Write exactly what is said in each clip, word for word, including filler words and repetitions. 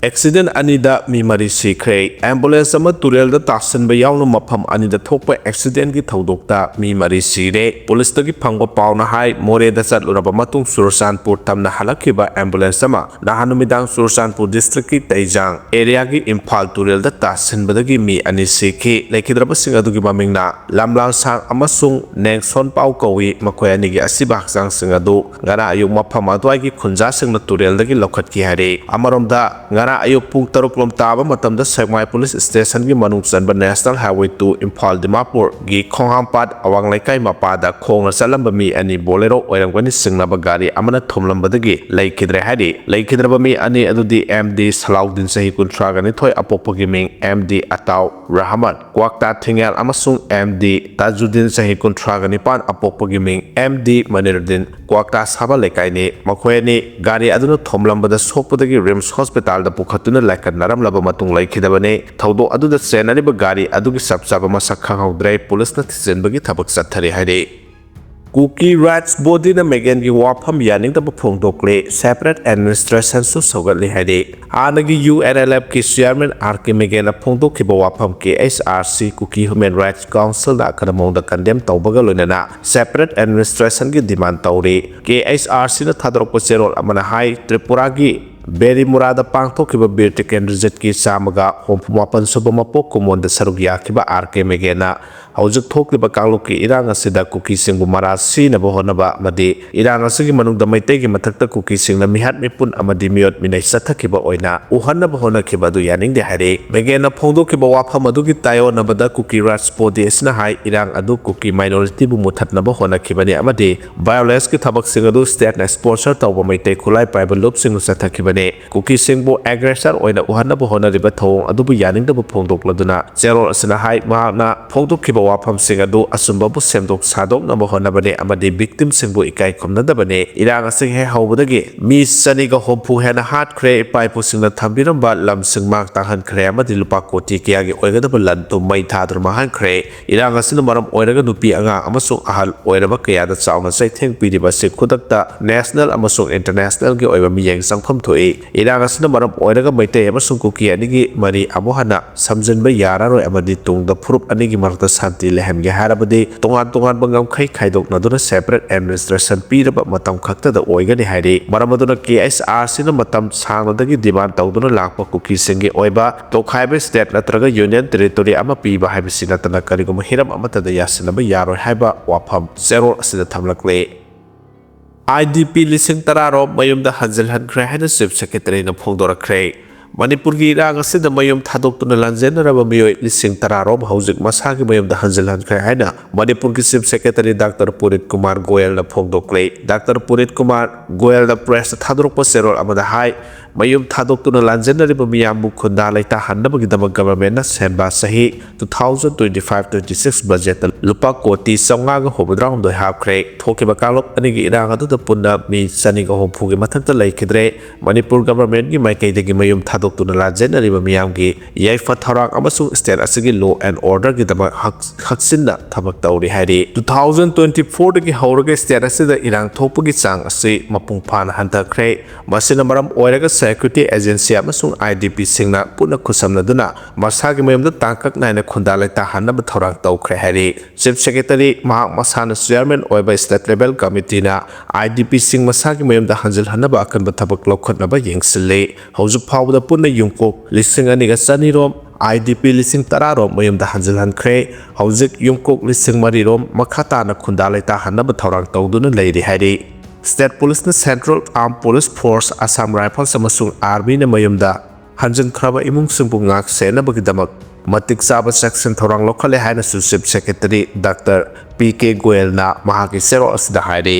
Accident ꯑꯅꯤꯗ ꯃꯤ ꯃꯔꯤ ꯁꯤꯈ꯭ꯔꯦ꯫ ꯑꯦꯝꯕꯨꯂꯦꯟꯁ ꯑꯃ ꯇꯨꯔꯦꯜꯗ ꯇꯥꯁꯤꯟꯕ ꯌꯥꯎꯅ ꯃꯐꯝ ꯑꯅꯤꯗ ꯊꯣꯛꯄ ꯑꯦꯛꯁꯤꯗꯦꯟꯒꯤ ꯊꯧꯗꯣꯛꯇ ꯃꯤ ꯃꯔꯤ ꯁꯤꯔꯦ꯫ ꯄꯨꯂꯤꯁꯇꯒꯤ ꯐꯪꯕ ꯄꯥꯎꯅ ꯍꯥꯏ, ꯃꯣꯔꯦꯗ ꯆꯠꯂꯨꯔꯕ ꯃꯇꯨꯡ ꯆꯨꯔꯆꯥꯟꯄꯨꯔ ꯇꯝꯅ ꯍꯜꯂꯛꯈꯤꯕ ꯑꯦꯝꯕꯨꯂꯦꯟꯁ ꯑꯃ ꯅꯍꯥꯟ ꯅꯨꯃꯤꯗꯥꯡ ꯆꯨꯔꯆꯥꯟꯄꯨꯔ ꯗꯤꯁꯇ꯭ꯔꯤꯛꯀꯤ ꯇꯩꯖꯥꯡ ꯑꯦꯔꯤꯌꯥꯒꯤ ꯏꯝꯐꯥꯜ ꯇꯨꯔꯦꯜꯗ ꯇꯥꯁꯤꯟꯕꯗꯒꯤ ꯃꯤ ꯑꯅꯤ ꯁꯤꯈꯤ꯫ ꯂꯩꯈꯤꯗ꯭ꯔꯕꯁꯤꯡ ꯑꯗꯨꯒꯤ ꯃꯃꯤꯡꯅ ꯂꯝꯂꯥꯡꯁꯥꯡ ꯑꯃꯁꯨꯡ ꯅꯦꯡꯁꯣꯟꯄꯥꯎ ꯀꯧꯏ꯫ ꯃꯈꯣꯏ ꯑꯅꯤꯒꯤ ꯑꯁꯤꯕ ꯍꯛꯆꯥꯡꯁꯤꯡ ꯑꯗꯨ ꯉꯔꯥꯡ ꯑꯌꯨꯛ ꯃꯐꯝ ꯑꯗꯨꯋꯥꯏꯒꯤ ꯈꯨꯟꯖꯥꯁꯤꯡꯅ ꯇꯨꯔꯦꯜꯗꯒꯤ ꯂꯧꯈꯠꯈꯤ ꯍꯥꯏꯔꯤ꯫ ꯑꯃꯔꯣꯝꯗ, ꯉꯔꯥꯡ ꯑꯌꯨꯛ ꯄꯨꯡ ꯇꯔꯨꯛ ꯂꯣꯝ ꯇꯥꯕ ꯃꯇꯝꯗ ꯁꯦꯛꯃꯥꯏ ꯄꯨꯂꯤꯁ ꯁ꯭ꯇꯦꯁꯟꯒꯤ ꯃꯅꯨꯡ ꯆꯟꯕ ꯅꯦꯁꯅꯦꯜ ꯍꯥꯏꯋꯦ ꯇꯨ ꯏꯝꯐꯥꯜ ꯗꯤꯃꯥꯄꯨꯔꯒꯤ ꯈꯣꯡꯍꯥꯝꯄꯥꯠ ꯑꯋꯥꯡ ꯂꯩꯀꯥꯏ ꯃꯄꯥꯗ ꯈꯣꯡꯅ ꯆꯠꯂꯝꯕ ꯃꯤ ꯑꯅꯤ ꯕꯣꯂꯦꯔꯣ ꯑꯣꯏꯔꯝꯒꯅꯤ ꯆꯤꯡꯅꯕ ꯒꯥꯔꯤ ꯑꯃꯅ ꯊꯣꯝꯂꯝꯕꯗꯒꯤ ꯂꯩꯈꯤꯗ꯭ꯔꯦ ꯍꯥꯏꯔꯤ꯫ ꯂꯩꯈꯤꯗ꯭ꯔꯕ ꯃꯤ ꯑꯅꯤ ꯑꯗꯨꯗꯤ ꯑꯦꯝ ꯗꯤ ꯁꯂꯥꯎꯗꯤꯟ, ꯆꯍꯤ ꯀꯨꯟꯊ꯭ꯔꯥꯒ ꯅꯤꯊꯣꯏ, ꯑꯄꯣꯛꯄꯒꯤ ꯃꯤꯡ ꯑꯦꯝ ꯗꯤ ꯑꯇꯥꯎ ꯔꯍꯃꯟ, ꯀ꯭ꯋꯥꯛꯇꯥ ꯊꯤꯡꯉꯦꯜ, ꯑꯃꯁꯨꯡ ꯑꯦꯝ ꯗꯤ ꯇꯥꯖꯨꯗꯤꯟ, ꯆꯍꯤ ꯀꯨꯟꯊ꯭ꯔꯥꯒ ꯅꯤꯄꯥꯟ, ꯑꯄꯣꯛꯄꯒꯤ ꯃꯤꯡ ꯑꯦꯝ ꯗꯤ ꯃꯅꯤꯔꯨꯗꯤꯟ, ꯀ꯭ꯋꯥꯛꯇꯥ ꯁꯥꯕ ꯂꯩꯀꯥꯏꯅꯤ꯫ ꯃꯈꯣꯏ ꯑꯅꯤ ꯒꯥꯔꯤ ꯑꯗꯨꯅ ꯊꯣꯝꯂꯝꯕꯗ ꯁꯣꯛꯄꯗꯒꯤ ꯔꯤꯝꯁ ꯍꯣꯁꯄꯤꯇꯥꯜꯗ ꯄꯨꯈꯠꯇꯨꯅ ꯂꯥꯏꯀꯠꯅꯔꯝꯂꯕ ꯃꯇꯨꯡ ꯂꯩꯈꯤꯗꯕꯅꯤ꯫ ꯊꯧꯗꯣꯛ ꯑꯗꯨꯗ ꯆꯦꯟꯅꯔꯤꯕ ꯒꯥꯔꯤ ꯑꯗꯨꯒꯤ ꯆꯞ ꯆꯥꯕ ꯃꯁꯛ ꯈꯪꯍꯧꯗ꯭ꯔꯦ꯫ ꯄꯨꯂꯤꯁꯅ ꯊꯤꯖꯤꯟꯕꯒꯤ ꯊꯕꯛ ꯆꯠꯊꯔꯤ ꯍꯥꯏꯔꯤ꯫ ꯀꯨꯀꯤ ꯔꯥꯏꯠꯁ ꯕꯣꯗꯤꯅ ꯃꯦꯒꯦꯟꯒꯤ ꯋꯥꯐꯝ ꯌꯥꯅꯤꯡꯗꯕ ꯐꯣꯡꯗꯣꯛꯂꯦ, ꯁꯦꯄꯔꯦꯠ ꯑꯦꯗꯃꯤꯅꯤꯁꯇ꯭ꯔꯦꯁꯟꯁꯨ ꯁꯧꯒꯠꯂꯦ ꯍꯥꯏꯔꯤ꯫ ꯍꯥꯟꯅꯒꯤ ꯌꯨ ꯑꯦꯟ ꯑꯦꯜ ꯑꯦꯐꯀꯤ ꯆꯤꯌꯥꯔꯃꯦꯟ ꯑꯥꯔ ꯀꯦ ꯃꯦꯒꯦꯟꯅ ꯐꯣꯡꯗꯣꯛꯈꯤꯕ ꯋꯥꯐꯝ ꯀꯦ ꯑꯩꯆ ꯑꯥꯔ ꯁꯤ, ꯀꯨꯀꯤ ꯍ꯭ꯌꯨꯃꯦꯟ ꯔꯥꯏꯠꯁ ꯀꯥꯎꯟꯁꯤꯜꯅ ꯑꯀꯟꯕ ꯃꯑꯣꯡꯗ ꯀꯟꯗꯦꯝ ꯇꯧꯕꯒ ꯂꯣꯏꯅꯅ ꯁꯦꯄꯔꯦꯠ ꯑꯦꯗꯃꯤꯅꯤꯁꯇ꯭ꯔꯦꯁꯟꯒꯤ ꯗꯤꯃꯥꯟ ꯇꯧꯔꯤ꯫ ꯀꯦ ꯑꯩꯆ ꯑꯥꯔ ꯁꯤꯅ ꯊꯥꯗꯣꯔꯛꯄ ꯆꯦꯔꯣꯜ ꯑꯃꯅ ꯍꯥꯏ, ꯇ꯭ꯔꯤꯄꯨꯔꯥꯒꯤ ꯕꯦꯔꯤꯃꯨꯔꯥꯗ ꯄꯥꯡꯊꯣꯛꯈꯤꯕ ꯕꯤꯔ ꯇꯤꯀꯦꯟꯗ꯭ꯔꯖꯤꯠꯀꯤ ꯆꯥꯝꯃꯒ ꯍꯨꯝꯐꯨ ꯃꯥꯄꯟ ꯁꯨꯕ ꯃꯄꯣꯛ ꯀꯨꯝꯑꯣꯟꯗ ꯁꯔꯨꯛ ꯌꯥꯈꯤꯕ ꯑꯥꯔ ꯀꯦ ꯃꯦꯒꯦꯟꯅ ꯍꯧꯖꯤꯛ ꯊꯣꯛꯂꯤꯕ ꯀꯥꯡꯂꯨꯞꯀꯤ ꯏꯔꯥꯡ ꯑꯁꯤꯗ ꯀꯨꯀꯤꯁꯤꯡꯕꯨ ꯃꯔꯥ ꯁꯤꯅꯕ ꯍꯣꯠꯅꯕ ꯑꯃꯗꯤ ꯏꯔꯥꯡ ꯑꯁꯤꯒꯤ ꯃꯅꯨꯡꯗ ꯃꯩꯇꯩꯒꯤ ꯃꯊꯛꯇ ꯀꯨꯀꯤꯁꯤꯡꯅ ꯃꯤꯍꯥꯠ ꯃꯤꯄꯨꯟ ꯑꯃꯗꯤ ꯃꯤꯑꯣꯠ ꯃꯤꯅꯩ ꯆꯠꯊꯈꯤꯕ ꯑꯣꯏꯅ ꯎꯍꯟꯅꯕ ꯍꯣꯠꯅꯈꯤꯕ ꯑꯗꯨ ꯌꯥꯅꯤꯡꯗꯦ ꯍꯥꯏꯔꯤ꯫ ꯃꯦꯒꯦꯟꯅ ꯐꯣꯡꯗꯣꯛꯈꯤꯕ ꯋꯥꯐꯝ ꯑꯗꯨꯒꯤ ꯇꯥꯏꯑꯣꯟꯅꯕꯗ ꯀꯨꯀꯤ ꯔꯥꯏꯠꯁ ꯕꯣꯗꯤ ꯑꯁꯤꯅ ꯍꯥꯏ, ꯏꯔꯥꯡ ꯑꯗꯨ ꯀꯨꯀꯤ ꯃꯥꯏꯅꯣꯔꯤꯇꯤꯕꯨ ꯃꯨꯠꯊꯠꯅꯕ ꯍꯣꯠꯅꯈꯤꯕꯅꯤ ꯑꯃꯗꯤ ꯚꯥꯏꯑꯣꯂꯦꯟꯁꯀꯤ ꯊꯕꯛꯁꯤꯡ ꯑꯗꯨ ꯁ꯭ꯇꯦꯠꯅ ꯁ꯭ꯄꯣꯟꯁꯔ ꯇꯧꯕ ꯃꯩꯇꯩ ꯈꯨꯠꯂꯥꯏ ꯄꯥꯏꯕ ꯂꯨꯞꯁꯤꯡꯅ ꯆꯠꯊꯈꯤꯕꯅꯤ꯫ ꯀꯨꯀꯤꯁꯤꯡꯕꯨ ꯑꯦꯒ꯭ꯔꯦꯁꯔ ꯑꯣꯏꯅ ꯎꯍꯟꯅꯕ ꯍꯣꯠꯅꯔꯤꯕ ꯊꯧꯑꯣꯡ ꯑꯗꯨꯕꯨ ꯌꯥꯅꯤꯡꯗꯕ ꯐꯣꯡꯗꯣꯛꯂꯗꯨꯅ ꯆꯦꯔꯣꯜ ꯑꯁꯤꯅ ꯍꯥꯏ, ꯃꯍꯥꯛꯅ ꯐꯣꯡꯗꯣꯛꯈꯤꯕ ꯋꯥꯐꯝꯁꯤꯡ ꯑꯗꯨ ꯑꯆꯨꯝꯕꯕꯨ ꯁꯦꯝꯗꯣꯛ ꯁꯥꯗꯣꯛꯅꯕ ꯍꯣꯠꯅꯕꯅꯤ ꯑꯃꯗꯤ ꯚꯤꯛꯇꯤꯝꯁꯤꯡꯕꯨ ꯏꯀꯥꯏ ꯈꯨꯝꯅꯗꯕꯅꯤ꯫ ꯏꯔꯥꯡ ꯑꯁꯤ ꯍꯦꯛ ꯍꯧꯕꯗꯒꯤ ꯃꯤ ꯆꯅꯤꯒ ꯍꯨꯝꯐꯨ ꯍꯦꯟꯅ ꯍꯥꯠꯈ꯭ꯔꯦ, ꯏꯄꯥ ꯏꯄꯨꯁꯤꯡꯅ ꯊꯝꯕꯤꯔꯝꯕ ꯂꯝꯁꯤꯡ ꯃꯥꯡ ꯇꯥꯛꯍꯟꯈ꯭ꯔꯦ ꯑꯃꯗꯤ ꯂꯨꯄꯥ ꯀꯣꯇꯤ ꯀꯌꯥꯒꯤ ꯑꯣꯏꯒꯗꯕ ꯂꯟ ꯊꯨꯝ ꯃꯩ ꯊꯥꯗꯨꯅ ꯃꯥꯡꯍꯟꯈ꯭ꯔꯦ꯫ ꯏꯔꯥꯡ ꯑꯁꯤꯅ ꯃꯔꯝ ꯑꯣꯏꯔꯒ ꯅꯨꯄꯤ, ꯑꯉꯥꯡ ꯑꯃꯁꯨꯡ ꯑꯍꯜ ꯑꯣꯏꯔꯕ ꯀꯌꯥꯗ ꯆꯥꯎꯅ ꯆꯩꯊꯦꯡ ꯄꯤꯔꯤꯕ ꯑꯁꯤ ꯈꯨꯗꯛꯇ ꯅꯦꯁꯅꯦꯜ ꯑꯃꯁꯨꯡ ꯏꯟꯇꯔꯅꯦꯁꯅꯦꯜꯒꯤ ꯑꯣꯏꯕ ꯃꯤꯠꯌꯦꯡ ꯆꯪꯐꯝ ꯊꯣꯛꯏ꯫ ꯏꯔꯥꯡ ꯑꯁꯤꯅ ꯃꯔꯝ ꯑꯣꯏꯔꯒ ꯃꯩꯇꯩ ꯑꯃꯁꯨꯡ ꯀꯨꯀꯤ ꯑꯅꯤꯒꯤ ꯃꯔꯤ ꯑꯃꯨꯛ ꯍꯟꯅ ꯁꯝꯖꯤꯟꯕ ꯌꯥꯔꯔꯣꯏ ꯑꯃꯗꯤ ꯇꯨꯡꯗ ꯐꯨꯔꯨꯞ ꯑꯅꯤꯒꯤ ꯃꯔꯛꯇ ꯁꯥꯟꯇꯤ ꯂꯩꯍꯟꯒꯦ ꯍꯥꯏꯔꯕꯗꯤ ꯇꯣꯉꯥꯟ ꯇꯣꯉꯥꯟꯕ ꯉꯝꯈꯩ ꯈꯥꯏꯗꯣꯛꯅꯗꯨꯅ separate administration ꯄꯤꯔꯕ ꯃꯇꯝ ꯈꯛꯇꯗ ꯑꯣꯏꯒꯅꯤ ꯍꯥꯏꯔꯤ꯫ ꯃꯔꯝ ꯑꯗꯨꯅ KSRCꯅ ꯃꯇꯝ ꯁꯥꯡꯅꯗꯒꯤ demand ꯇꯧꯗꯨꯅ ꯂꯥꯛꯄ ꯀꯨꯀꯤꯁꯤꯡꯒꯤ ꯑꯣꯏꯕ ꯇꯣꯈꯥꯏꯕ state ꯅꯠꯇ꯭ꯔꯒ union territory ꯑꯃ ꯄꯤꯕ ꯍꯥꯏꯕꯁꯤ ꯅꯠꯇꯅ ꯀꯔꯤꯒꯨꯝꯕ ꯍꯤꯔꯝ ꯑꯃꯠꯇꯗ ꯌꯥꯁꯤꯟꯅꯕ ꯌꯥꯔꯣꯏ ꯍꯥꯏꯕ ꯋꯥꯐꯝ ꯆꯦꯔꯣꯜ ꯑꯁꯤꯗ ꯊꯝꯂꯛꯂꯤ꯫ IDP ꯂꯤꯁꯤꯡ ꯇꯔꯥ ꯔꯣꯝ ꯃꯌꯨꯝꯗ ꯍꯟꯖꯤꯜꯍꯟꯈ꯭ꯔꯦ ꯍꯥꯏꯅ Chief Secretaryꯅ ꯐꯣꯡꯗꯣꯔꯛꯈ꯭ꯔꯦ꯫ ꯃꯅꯤꯄꯨꯔꯒꯤ ꯏꯔꯥꯡ ꯑꯁꯤꯗ ꯃꯌꯨꯝ ꯊꯥꯗꯣꯛꯇꯨꯅ ꯂꯥꯟꯖꯦꯟꯅꯔꯕ ꯃꯤꯑꯣꯏ ꯂꯤꯁꯤꯡ ꯇꯔꯥ ꯔꯣꯝ ꯍꯧꯖꯤꯛ ꯃꯁꯥꯒꯤ ꯃꯌꯨꯝꯗ ꯍꯟꯖꯤꯜꯍꯟꯈ꯭ꯔꯦ ꯍꯥꯏꯅ ꯃꯅꯤꯄꯨꯔꯒꯤ Chief Secretary doctor Puneet Kumar ꯒꯣꯌꯜꯅ ꯐꯣꯡꯗꯣꯛꯂꯦ꯫ ꯗꯥꯛꯇꯔ ꯄꯨꯅꯤꯠ ꯀꯨꯃꯥꯔ ꯒꯣꯌꯜꯅ pressꯇ ꯊꯥꯗꯣꯔꯛꯄ ꯆꯦꯔꯣꯜ ꯑꯃꯗ ꯍꯥꯏ, ꯃꯌꯨꯝ ꯊꯥꯗꯣꯛꯇꯨꯅ ꯂꯥꯟꯖꯦꯟꯅꯔꯤꯕ ꯃꯤꯌꯥꯝꯕꯨ ꯈꯨꯟꯗꯥ ꯂꯩꯇꯥꯍꯟꯅꯕꯒꯤꯗꯃꯛ governmentꯅ ꯁꯦꯝꯕ ꯆꯍꯤ two thousand twenty five twenty six budgetꯇ ꯂꯨꯄꯥ ꯀꯣꯇꯤ ꯆꯥꯝꯃꯉꯥꯒ ꯍꯨꯝꯐꯨꯇꯔꯥꯍꯨꯝꯗꯣꯏ ꯍꯥꯞꯈ꯭ꯔꯦ꯫ ꯊꯣꯛꯈꯤꯕ ꯀꯥꯡꯂꯨꯞ ꯑꯅꯤꯒꯤ ꯏꯔꯥꯡ ꯑꯗꯨꯗ ꯄꯨꯟꯅ ꯃꯤ ꯆꯅꯤꯒ ꯍꯨꯝꯐꯨꯒꯤ ꯃꯊꯛꯇ ꯂꯩꯈꯤꯗ꯭ꯔꯦ꯫ ꯃꯅꯤꯄꯨꯔ governmentꯀꯤ ꯃꯥꯏꯀꯩꯗꯒꯤ ꯃꯌꯨꯝ ꯊꯥꯗꯣꯛꯇꯨꯅ ꯂꯥꯟꯖꯦꯟꯅꯔꯤꯕ ꯃꯤꯌꯥꯝꯒꯤ ꯌꯥꯏꯐ ꯊꯧꯔꯥꯡ ꯑꯃꯁꯨꯡ state ꯑꯁꯤꯒꯤ law and orderꯒꯤꯗꯃꯛ ꯍꯛ-, ꯍꯛꯆꯤꯟꯅ ꯊꯕꯛ ꯇꯧꯔꯤ ꯍꯥꯏꯔꯤ꯫ Two thousand twenty fourꯗꯒꯤ ꯍꯧꯔꯒ state ꯑꯁꯤꯗ ꯏꯔꯥꯡ ꯊꯣꯛꯄꯒꯤ ꯆꯥꯡ ꯑꯁꯤ ꯃꯄꯨꯡ ꯐꯥꯅ ꯍꯟꯊꯈ꯭ꯔꯦ꯫ ꯃꯁꯤꯅ ꯃꯔꯝ ꯑꯣꯏꯔꯒ security agency ꯑꯃꯁꯨꯡ IDPꯁꯤꯡꯅ ꯄꯨꯟꯅ ꯈꯨꯠꯁꯝꯅꯗꯨꯅ ꯃꯁꯥꯒꯤ ꯃꯌꯨꯝꯗ ꯇꯥꯡꯀꯛ ꯅꯥꯏꯅ ꯈꯨꯟꯗꯥ ꯂꯩꯇꯥꯍꯟꯅꯕ ꯊꯧꯔꯥꯡ ꯇꯧꯈ꯭ꯔꯦ ꯍꯥꯏꯔꯤ꯫ Chief Secretary ꯃꯍꯥꯛ ꯃꯁꯥꯅ chairman ꯑꯣꯏꯕ state level committeeꯅ IDPꯁꯤꯡ ꯃꯁꯥꯒꯤ ꯃꯌꯨꯝꯗ ꯍꯟꯖꯤꯜꯍꯟꯅꯕ ꯑꯀꯟꯕ ꯊꯕꯛ ꯂꯧꯈꯠꯅꯕ ꯌꯦꯡꯁꯤꯜꯂꯤ꯫ ꯍꯧꯖꯤꯛ ꯐꯥꯎꯕꯗ ꯄꯨꯟꯅ ꯌꯨꯝꯀꯣꯛ ꯂꯤꯁꯤꯡ ꯑꯅꯤꯒ ꯆꯅꯤ ꯔꯣꯝ, IDP ꯂꯤꯁꯤꯡ ꯇꯔꯥ ꯔꯣꯝ ꯃꯌꯨꯝꯗ ꯍꯟꯖꯤꯜꯍꯟꯈ꯭ꯔꯦ꯫ ꯍꯧꯖꯤꯛ ꯌꯨꯝꯀꯣꯛ ꯂꯤꯁꯤꯡ ꯃꯔꯤ ꯔꯣꯝ ꯃꯈꯥ ꯇꯥꯅ ꯈꯨꯟꯗꯥ ꯂꯩꯇꯥꯍꯟꯅꯕ ꯊꯧꯔꯥꯡ ꯇꯧꯗꯨꯅ ꯂꯩꯔꯤ ꯍꯥꯏꯔꯤ꯫ State Policeꯅ Central Armed Police Force, Assam Rifles ꯑꯃꯁꯨꯡ Armyꯅ ꯃꯌꯨꯝꯗ ꯍꯟꯖꯤꯟꯈ꯭ꯔꯕ ꯏꯃꯨꯡꯁꯤꯡꯕꯨ ꯉꯥꯛ ꯁꯦꯟꯅꯕꯒꯤꯗꯃꯛ ꯃꯇꯤꯛ ꯆꯥꯕ ꯆꯦꯛꯁꯤꯟ ꯊꯧꯔꯥꯡ ꯂꯧꯈꯠꯂꯦ ꯍꯥꯏꯅꯁꯨ Chief Secretary doctor P K ꯒꯣꯌꯜꯅ ꯃꯍꯥꯛꯀꯤ ꯆꯦꯔꯣꯜ ꯑꯁꯤꯗ ꯍꯥꯏꯔꯤ꯫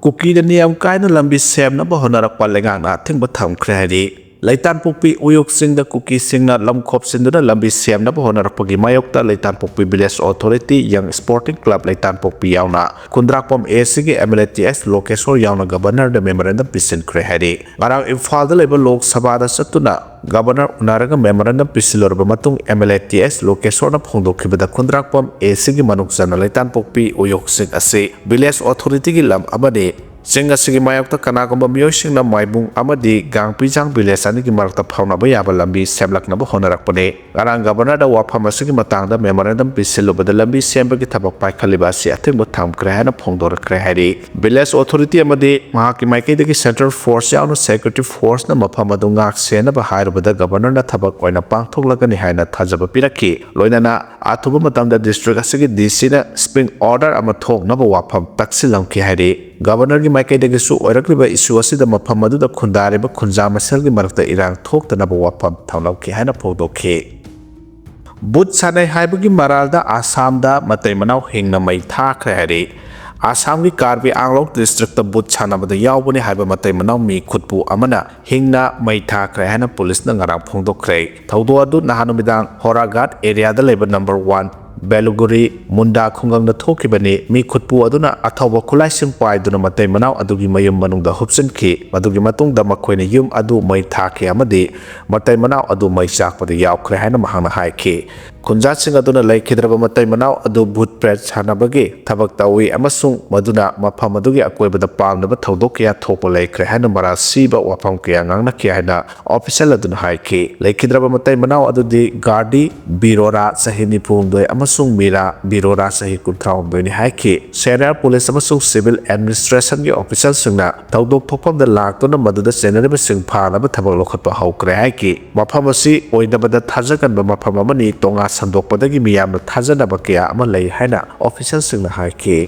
ꯀꯨꯀꯤꯗ ꯅꯤꯌꯝ ꯀꯥꯏꯅ ꯂꯝꯕꯤ ꯁꯦꯝꯅꯕ ꯍꯣꯠꯅꯔꯛꯄ ꯂꯩꯉꯥꯛꯅ ꯑꯊꯤꯡꯕ ꯊꯝꯈ꯭ꯔꯦ ꯍꯥꯏꯔꯤ꯫ ꯂꯩꯇꯥꯟꯄꯣꯛꯄꯤ ꯎꯌꯣꯛ ꯆꯤꯡꯗ ꯀꯨꯀꯤꯁꯤꯡꯅ ꯂꯝ ꯈꯣꯞꯆꯤꯟꯗꯨꯅ ꯂꯝꯕꯤ ꯁꯦꯝꯅꯕ ꯍꯣꯠꯅꯔꯛꯄꯒꯤ ꯃꯥꯌꯣꯛꯇ ꯂꯩꯇꯥꯟꯄꯣꯛꯄꯤ Village Authority, Young Sporting Club ꯂꯩꯇꯥꯟꯄꯣꯛꯄꯤ ꯌꯥꯎꯅ ꯈꯨꯟꯗ꯭ꯔꯥꯛꯄꯝ ACꯒꯤ MLA ꯇꯤ ꯑꯦꯁ ꯂꯣꯀꯦꯁꯣꯔ ꯌꯥꯎꯅ Governorꯗ memorandum ꯄꯤꯁꯤꯟꯈ꯭ꯔꯦ ꯍꯥꯏꯔꯤ꯫ ꯉꯔꯥꯡ ꯏꯝꯐꯥꯜꯗ ꯂꯩꯕ ꯂꯣꯛ ꯁꯚꯥꯗ ꯆꯠꯇꯨꯅ Governor ꯎꯅꯔꯒ memorandum ꯄꯤꯁꯤꯜꯂꯨꯔꯕ ꯃꯇꯨꯡ MLA ꯇꯤ ꯑꯦꯁ ꯂꯣꯀꯦꯁꯣꯔꯅ ꯐꯣꯡꯗꯣꯛꯈꯤꯕꯗ ꯈꯨꯟꯗ꯭ꯔꯥꯛꯄꯝ ACꯒꯤ ꯃꯅꯨꯡ ꯆꯟꯅ ꯂꯩꯇꯥꯟꯄꯣꯛꯄꯤ ꯎꯌꯣꯛꯁꯤꯡ ꯑꯁꯤ Village Authorityꯒꯤ ꯂꯝ ꯑꯃꯅꯤ꯫ ꯆꯤꯡ ꯑꯁꯤꯒꯤ ꯃꯥꯌꯣꯛꯇ ꯀꯅꯥꯒꯨꯝꯕ ꯃꯤꯑꯣꯏꯁꯤꯡꯅ ꯃꯥꯏꯕꯨꯡ ꯑꯃꯗꯤ ꯒꯥꯡꯄꯤꯖꯥꯡ ꯚꯤꯂꯦꯖ ꯑꯅꯤꯒꯤ ꯃꯔꯛꯇ ꯐꯥꯎꯅꯕ ꯌꯥꯕ ꯂꯝꯕꯤ ꯁꯦꯝꯂꯛꯅꯕ ꯍꯣꯠꯅꯔꯛꯄꯅꯤ꯫ ꯉꯔꯥꯡ ꯒꯕꯔꯅꯔꯗ ꯋꯥꯐꯝ ꯑꯁꯤꯒꯤ ꯃꯇꯥꯡꯗ ꯃꯦꯃꯣꯔꯦꯟꯗꯝ ꯄꯤꯁꯤꯜꯂꯨꯕꯗ ꯂꯝꯕꯤ ꯁꯦꯝꯕꯒꯤ ꯊꯕꯛ ꯄꯥꯏꯈꯠꯂꯤꯕ ꯑꯁꯤ ꯑꯊꯤꯡꯕ ꯊꯝꯈ꯭ꯔꯦ ꯍꯥꯏꯅ ꯐꯣꯡꯗꯣꯔꯛꯈ꯭ꯔꯦ ꯍꯥꯏꯔꯤ꯫ ꯚꯤꯂꯦꯖ ꯑꯣꯊꯣꯔꯤꯇꯤ ꯑꯃꯗꯤ ꯃꯍꯥꯛꯀꯤ ꯃꯥꯏꯀꯩꯗꯒꯤ ꯁꯦꯟꯇ꯭ꯔꯦꯜ ꯐꯣꯔꯁ ꯌꯥꯎꯅ ꯁꯦꯀ꯭ꯌꯨꯔꯤꯇꯤ ꯐꯣꯔꯁꯅ ꯃꯐꯝ ꯑꯗꯨ ꯉꯥꯛ ꯁꯦꯟꯅꯕ ꯍꯥꯏꯔꯨꯕꯗ ꯒꯕꯔꯅꯔꯅ ꯊꯕꯛ ꯑꯣꯏꯅ ꯄꯥꯡꯊꯣꯛꯂꯒꯅꯤ ꯍꯥꯏꯅ ꯊꯥꯖꯕ ꯄꯤꯔꯛꯈꯤ꯫ ꯂꯣꯏꯅꯅ ꯑꯊꯨꯕ ꯃꯇꯝꯗ ꯗꯤꯁꯇ꯭ꯔꯤꯛ ꯑꯁꯤꯒꯤ ꯗꯤ ꯁꯤꯅ ꯁ꯭ꯄꯤꯡ ꯑꯣꯔꯗꯔ ꯑꯃ ꯊꯣꯛꯅꯕ ꯋꯥꯐꯝ ꯇꯛꯁꯤꯜꯂꯝꯈꯤ ꯍꯥꯏꯔꯤ꯫ ꯒꯕꯔꯅꯔꯒꯤ ꯃꯥꯏꯀꯩꯗꯒꯤꯁꯨ ꯑꯣꯏꯔꯛꯂꯤꯕ ꯏꯁꯨ ꯑꯁꯤꯗ ꯃꯐꯝ ꯑꯗꯨꯗ ꯈꯨꯟꯗꯥꯔꯤꯕ ꯈꯨꯟꯖꯥ ꯃꯁꯦꯜꯒꯤ ꯃꯔꯛꯇ ꯏꯔꯥꯡ ꯊꯣꯛꯇꯅꯕ ꯋꯥꯐꯝ ꯊꯝꯂꯝꯈꯤ ꯍꯥꯏꯅ ꯐꯣꯡꯗꯣꯛꯈꯤ꯫ ꯕꯨꯠ ꯁꯥꯟꯅꯩ ꯍꯥꯏꯕꯒꯤ ꯃꯔꯥꯜꯗ ꯑꯁꯥꯝꯗ ꯃꯇꯩ ꯃꯅꯥꯎ ꯍꯤꯡꯅ ꯃꯩ ꯊꯥꯈ꯭ꯔꯦ ꯍꯥꯏꯔꯤ꯫ ꯑꯁꯥꯝꯒꯤ ꯀꯥꯔꯕꯤ ꯑꯥꯡꯂꯣꯡ ꯗꯤꯁꯇ꯭ꯔꯤꯛꯇ ꯕꯨꯠ ꯁꯥꯟꯅꯕꯗ ꯌꯥꯎꯕꯅꯤ ꯍꯥꯏꯕ ꯃꯇꯩ ꯃꯅꯥꯎ ꯃꯤ ꯈꯨꯠꯄꯨ ꯑꯃꯅ ꯍꯤꯡꯅ ꯃꯩ ꯊꯥꯈ꯭ꯔꯦ ꯍꯥꯏꯅ ꯄꯨꯂꯤꯁꯅ ꯉꯔꯥꯡ ꯐꯣꯡꯗꯣꯛꯈ꯭ꯔꯦ꯫ ꯊꯧꯗꯣꯛ ꯑꯗꯨ ꯅꯍꯥꯟ ꯅꯨꯃꯤꯗꯥꯡ ꯍꯣꯔꯥꯒꯥꯠ ꯑꯦꯔꯤꯌꯥꯗ ꯂꯩꯕ ꯅꯝꯕꯔ ꯋꯥꯟ ꯕꯦꯂꯨꯒꯨꯔꯤ ꯃꯨꯟꯗꯥ ꯈꯨꯡꯒꯪꯗ ꯊꯣꯛꯈꯤꯕꯅꯤ꯫ ꯃꯤ ꯈꯨꯠꯄꯨ ꯑꯗꯨꯅ ꯑꯊꯧꯕ ꯈꯨꯠꯂꯥꯏꯁꯤꯡ ꯄꯥꯏꯗꯨꯅ ꯃꯇꯩ ꯃꯅꯥꯎ ꯑꯗꯨꯒꯤ ꯃꯌꯨꯝ ꯃꯅꯨꯡꯗ ꯍꯨꯞꯆꯤꯟꯈꯤ꯫ ꯃꯗꯨꯒꯤ ꯃꯇꯨꯡꯗ ꯃꯈꯣꯏꯅ ꯌꯨꯝ ꯑꯗꯨ ꯃꯩ ꯊꯥꯈꯤ ꯑꯃꯗꯤ ꯃꯇꯩ ꯃꯅꯥꯎ ꯑꯗꯨ ꯃꯩ ꯆꯥꯛꯄꯗ ꯌꯥꯎꯈ꯭ꯔꯦ ꯍꯥꯏꯅ ꯃꯍꯥꯛꯅ ꯍꯥꯏꯈꯤ꯫ ꯈꯨꯟꯖꯥꯁꯤꯡ ꯑꯗꯨꯅ ꯂꯩꯈꯤꯗ꯭ꯔꯕ ꯃꯇꯩ ꯃꯅꯥꯎ ꯑꯗꯨ ꯚꯨꯠ ꯄ꯭ꯔꯦꯠ ꯁꯥꯟꯅꯕꯒꯤ ꯊꯕꯛ ꯇꯧꯏ ꯑꯃꯁꯨꯡ ꯃꯗꯨꯅ ꯃꯐꯝ ꯑꯗꯨꯒꯤ ꯑꯀꯣꯏꯕꯗ ꯄꯥꯝꯅꯕ ꯊꯧꯗꯣꯛ ꯀꯌꯥ ꯊꯣꯛꯄ ꯂꯩꯈ꯭ꯔꯦ ꯍꯥꯏꯅ ꯃꯔꯥꯜ ꯁꯤꯕ ꯋꯥꯐꯝ ꯀꯌꯥ ꯉꯥꯡꯅꯈꯤ ꯍꯥꯏꯅ ꯑꯣꯐꯤꯁꯤꯌꯦꯜ ꯑꯗꯨꯅ ꯍꯥꯏꯈꯤ꯫ ꯂꯩꯈꯤꯗ꯭ꯔꯕ ꯃꯇꯩ ꯃꯅꯥꯎ ꯑꯗꯨꯗꯤ ꯒꯥꯔꯗꯤ ꯕꯤꯔꯣꯔꯥ, ꯆꯍꯤ ꯅꯤꯐꯨ ꯍꯨꯝꯗꯣꯏ, ꯑꯃꯁꯨꯡ ꯃꯤꯔꯥ ꯕꯤꯔꯣꯔꯥ, ꯆꯍꯤ ꯀꯨꯟꯊ꯭ꯔꯥ ꯍꯨꯝꯗꯣꯏꯅꯤ ꯍꯥꯏꯈꯤ꯫ ꯁꯦꯅꯤꯌꯔ ꯄꯨꯂꯤꯁ ꯑꯃꯁꯨꯡ ꯁꯤꯚꯤꯜ ꯑꯦꯗꯃꯤꯅꯤꯁꯇ꯭ꯔꯦꯁꯟꯒꯤ ꯑꯣꯐꯤꯁꯤꯌꯦꯜꯁꯤꯡꯅ ꯊꯧꯗꯣꯛ ꯊꯣꯛꯐꯝꯗ ꯂꯥꯛꯇꯨꯅ ꯃꯗꯨꯗ ꯆꯦꯟꯅꯔꯤꯕꯁꯤꯡ ꯐꯥꯅꯕ ꯊꯕꯛ ꯂꯧꯈꯠꯄ ꯍꯧꯈ꯭ꯔꯦ ꯍꯥꯏꯈꯤ꯫ ꯃꯐꯝ ꯑꯁꯤ ꯑꯣꯏꯗꯕꯗ ꯊꯥꯖꯒꯟꯕ ꯃꯐꯝ ꯑꯃꯅꯤ꯫ ꯇꯣꯉꯥꯟ ꯁꯟꯗꯣꯛꯄꯗꯒꯤ ꯃꯤꯌꯥꯝꯅ ꯊꯥꯖꯅꯕ ꯀꯌꯥ ꯑꯃ ꯂꯩ ꯍꯥꯏꯅ ꯑꯣꯐꯤꯁꯤꯌꯦꯜꯁꯤꯡꯅ ꯍꯥꯏꯈꯤ꯫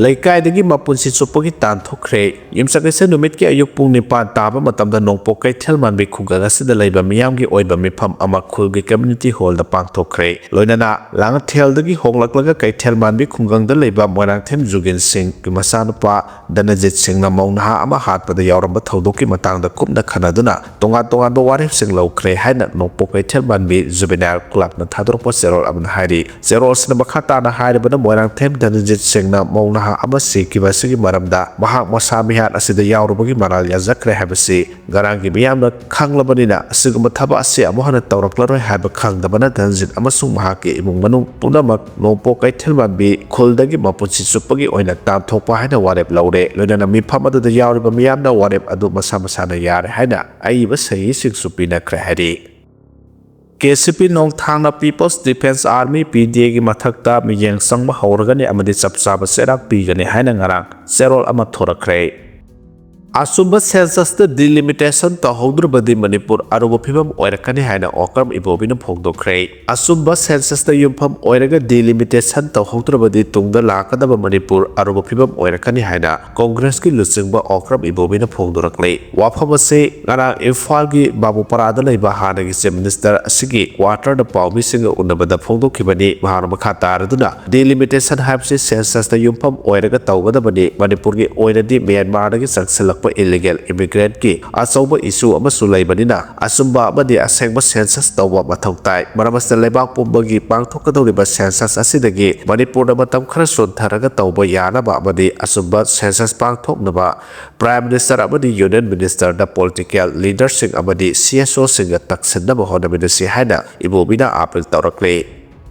ꯂꯩꯀꯥꯏꯗꯒꯤ ꯃꯄꯨꯟꯁꯤ ꯆꯨꯞꯄꯒꯤ ꯇꯥꯟꯊꯣꯛꯈ꯭ꯔꯦ꯫ ꯌꯨꯝꯁꯀꯩꯁ ꯅꯨꯃꯤꯠꯀꯤ ꯑꯌꯨꯛ ꯄꯨꯡ ꯅꯤꯄꯥꯟ ꯇꯥꯕ ꯃꯇꯝꯗ ꯅꯣꯡꯄꯣꯛ ꯀꯩꯊꯦꯜ ꯃꯥꯟꯕꯤ ꯈꯨꯡꯒꯪ ꯑꯁꯤꯗ ꯂꯩꯕ ꯃꯤꯌꯥꯝꯒꯤ ꯑꯣꯏꯕ ꯃꯤꯐꯝ ꯑꯃ ꯈꯨꯜꯒꯤ ꯀꯝꯃ꯭ꯌꯨꯅꯤꯇꯤ ꯍꯣꯜꯗ ꯄꯥꯡꯊꯣꯛꯈ꯭ꯔꯦ꯫ ꯂꯣꯏꯅꯅ ꯂꯥꯡꯉꯊꯦꯜꯗꯒꯤ ꯍꯣꯡꯂꯛꯂꯒ ꯀꯩꯊꯦꯜ ꯃꯥꯟꯕꯤ ꯈꯨꯡꯒꯪꯗ ꯂꯩꯕ ꯃꯣꯏꯔꯥꯡꯊꯦꯝ ꯖꯨꯒꯤꯟ ꯁꯤꯡꯒꯤ ꯃꯆꯥꯅꯨꯄꯥ ꯗꯅꯖꯤꯠ ꯁꯤꯡꯅ ꯃꯧ ꯅꯍꯥ ꯑꯃ ꯍꯥꯠꯄꯗ ꯌꯥꯎꯔꯝꯕ ꯊꯧꯗꯣꯛꯀꯤ ꯃꯇꯥꯡꯗ ꯀꯨꯞꯅ ꯈꯟꯅꯗꯨꯅ ꯇꯣꯉꯥꯟ ꯇꯣꯉꯥꯟꯕ ꯋꯥꯔꯦꯞꯁꯤꯡ ꯂꯧꯈ꯭ꯔꯦ ꯍꯥꯏꯅ ꯅꯣꯡꯄꯣꯛ ꯀꯩꯊꯦꯜ ꯃꯥꯟꯕꯤ ꯖꯨꯕꯦꯅꯥꯏꯜ ꯀ꯭ꯂꯕꯅ ꯊꯥꯗꯣꯔꯛꯄ ꯆꯦꯔꯣꯜ ꯑꯃꯅ ꯍꯥꯏꯔꯤ꯫ ꯆꯦꯔꯣꯜꯁꯤꯅ ꯃꯈꯥ ꯇꯥꯅ ꯍꯥꯏꯔꯕꯗ ꯃꯣꯏꯔꯥꯡꯊꯦꯝ ꯗꯅꯖꯤꯠ ꯁꯤꯡꯅ ꯃꯧ ꯅꯍꯥ ꯅꯍꯥ ꯑꯃ ꯁꯤꯈꯤꯕ ꯑꯁꯤꯒꯤ ꯃꯔꯝꯗ ꯃꯍꯥꯛ ꯃꯁꯥ ꯃꯤꯍꯥꯠ ꯑꯁꯤꯗ ꯌꯥꯎꯔꯨꯕꯒꯤ ꯃꯔꯥꯜ ꯌꯥꯖꯈ꯭ꯔꯦ ꯍꯥꯏꯕꯁꯤ ꯉꯔꯥꯡꯒꯤ ꯃꯤꯌꯥꯝꯅ ꯈꯪꯂꯕꯅꯤꯅ, ꯑꯁꯤꯒꯨꯝꯕ ꯊꯕꯛ ꯑꯁꯤ ꯑꯃꯨꯛ ꯍꯟꯅ ꯇꯧꯔꯛꯂꯔꯣꯏ ꯍꯥꯏꯕ ꯈꯪꯗꯕꯅ ꯙꯟꯖꯤꯠ ꯑꯃꯁꯨꯡ ꯃꯍꯥꯛꯀꯤ ꯏꯃꯨꯡ ꯃꯅꯨꯡ ꯄꯨꯝꯅꯃꯛ ꯅꯣꯡꯄꯣꯛ ꯀꯩꯊꯦꯜ ꯃꯥꯟꯕꯤ ꯈꯨꯜꯗꯒꯤ ꯃꯄꯨꯟꯁꯤ ꯆꯨꯞꯄꯒꯤ ꯑꯣꯏꯅ ꯇꯥꯟꯊꯣꯛꯄ ꯍꯥꯏꯅ ꯋꯥꯔꯦꯞ ꯂꯧꯔꯦ꯫ ꯂꯣꯏꯅꯅ ꯃꯤꯐꯝ ꯑꯗꯨꯗ ꯌꯥꯎꯔꯤꯕ ꯃꯤꯌꯥꯝꯅ ꯋꯥꯔꯦꯞ ꯑꯗꯨ ꯃꯁꯥ ꯃꯁꯥꯅ ꯌꯥꯔꯦ ꯍꯥꯏꯅ ꯑꯏꯕ ꯁꯍꯤꯁꯤꯡꯁꯨ ꯄꯤꯅꯈ꯭ꯔꯦ ꯍꯥꯏꯔꯤ꯫ ꯀꯦ ꯁꯤ ꯄꯤ ꯅꯣꯡꯊꯥꯡꯅ People's Defence Army, ꯄꯤ ꯗꯤ ꯑꯦꯒꯤ ꯃꯊꯛꯇ ꯃꯤꯠꯌꯦꯡ ꯆꯪꯕ ꯍꯧꯔꯒꯅꯤ ꯑꯃꯗꯤ ꯆꯞ ꯆꯥꯕ ꯆꯩꯔꯥꯛ ꯄꯤꯒꯅꯤ ꯍꯥꯏꯅ ꯉꯔꯥꯡ ꯆꯦꯔꯣꯜ ꯑꯃ ꯊꯣꯔꯛꯈ꯭ꯔꯦ꯫ ꯑꯆꯨꯝꯕ ꯁꯦꯟꯁꯁꯇ ꯗꯤꯂꯤꯃꯤꯇꯦꯁꯟ ꯇꯧꯍꯧꯗ꯭ꯔꯕꯗꯤ ꯃꯅꯤꯄꯨꯔ ꯑꯔꯨꯕ ꯐꯤꯕꯝ ꯑꯣꯏꯔꯛꯀꯅꯤ ꯍꯥꯏꯅ ꯑꯣꯀ꯭ꯔꯝ ꯏꯕꯣꯕꯤꯅ ꯐꯣꯡꯗꯣꯛꯈ꯭ꯔꯦ꯫ ꯑꯆꯨꯝꯕ ꯁꯦꯟꯁꯁꯇ ꯌꯨꯝꯐꯝ ꯑꯣꯏꯔꯒ ꯗꯤꯂꯤꯃꯤꯇꯦꯁꯟ ꯇꯧꯍꯧꯗ꯭ꯔꯕꯗꯤ ꯇꯨꯡꯗ ꯂꯥꯛꯀꯗꯕ ꯃꯅꯤꯄꯨꯔ ꯑꯔꯨꯕ ꯐꯤꯕꯝ ꯑꯣꯏꯔꯛꯀꯅꯤ ꯍꯥꯏꯅ ꯀꯣꯡꯒ꯭ꯔꯦꯁꯀꯤ ꯂꯨꯆꯤꯡꯕ ꯑꯣꯀ꯭ꯔꯝ ꯏꯕꯣꯕꯤꯅ ꯐꯣꯡꯗꯣꯔꯛꯂꯤ꯫ ꯋꯥꯐꯝ ꯑꯁꯤ ꯉꯔꯥꯡ ꯏꯝꯐꯥꯜꯒꯤ ꯕꯥꯕꯨꯄꯥꯔꯥꯗ ꯂꯩꯕ ꯍꯥꯟꯅꯒꯤ ꯆꯤꯐ ꯃꯤꯅꯤꯁꯇꯔ ꯑꯁꯤꯒꯤ ꯀ꯭ꯋꯥꯇꯔꯗ ꯄꯥꯎꯃꯤꯁꯤꯡꯒ ꯎꯅꯕꯗ ꯐꯣꯡꯗꯣꯛꯈꯤꯕꯅꯤ꯫ ꯃꯍꯥꯛꯅ ꯃꯈꯥ ꯇꯥꯔꯗꯨꯅ, ꯗꯤꯂꯤꯃꯤꯇꯦꯁꯟ ꯍꯥꯏꯕꯁꯤ ꯁꯦꯟꯁꯁꯇ ꯌꯨꯝꯐꯝ ꯑꯣꯏꯔꯒ ꯇꯧꯒꯗꯕꯅꯤ꯫ ꯃꯅꯤꯄꯨꯔꯒꯤ ꯑꯣꯏꯅꯗꯤ ꯃ꯭ꯌꯥꯟꯃꯥꯔꯗꯒꯤ ꯆꯪꯁꯤꯜꯂꯛꯄ ꯏꯂꯤꯒꯦꯜ ꯏꯃꯤꯒ꯭ꯔꯦꯟꯠꯀꯤ ꯑꯆꯧꯕ ꯏꯁꯨ ꯑꯃꯁꯨ ꯂꯩꯕꯅꯤꯅ, ꯑꯆꯨꯝꯕ ꯑꯃꯗꯤ ꯑꯁꯦꯡꯕ ꯁꯦꯟꯁꯁ ꯇꯧꯕ ꯃꯊꯧ ꯇꯥꯏ꯫ ꯃꯔꯝ ꯑꯁꯤꯅ, ꯂꯩꯕꯥꯛ ꯄꯨꯝꯕꯒꯤ ꯄꯥꯡꯊꯣꯛꯀꯗꯧꯔꯤꯕ ꯁꯦꯟꯁꯁ ꯑꯁꯤꯗꯒꯤ ꯃꯅꯤꯄꯨꯔꯗ ꯃꯇꯝ ꯈꯔ ꯁꯣꯟꯊꯔꯒ ꯇꯧꯕ ꯌꯥꯅꯕ ꯑꯃꯗꯤ ꯑꯆꯨꯝꯕ ꯁꯦꯟꯁꯁ ꯄꯥꯡꯊꯣꯛꯅꯕ ꯄ꯭ꯔꯥꯏꯝ ꯃꯤꯅꯤꯁꯇꯔ ꯑꯃꯗꯤ ꯌꯨꯅꯤꯌꯟ ꯃꯤꯅꯤꯁꯇꯔꯗ ꯄꯣꯂꯤꯇꯤꯀꯦꯜ ꯂꯤꯗꯔꯁꯤꯡ ꯑꯃꯗꯤ ꯁꯤ ꯑꯦꯁ ꯑꯣꯁꯤꯡꯒ ꯇꯛꯁꯤꯟꯅꯕ ꯍꯣꯠꯅꯃꯤꯟꯅꯁꯤ ꯍꯥꯏꯅ ꯏꯕꯣꯕꯤꯅ ꯑꯥꯄꯤꯜ ꯇꯧꯔꯛꯂꯤ꯫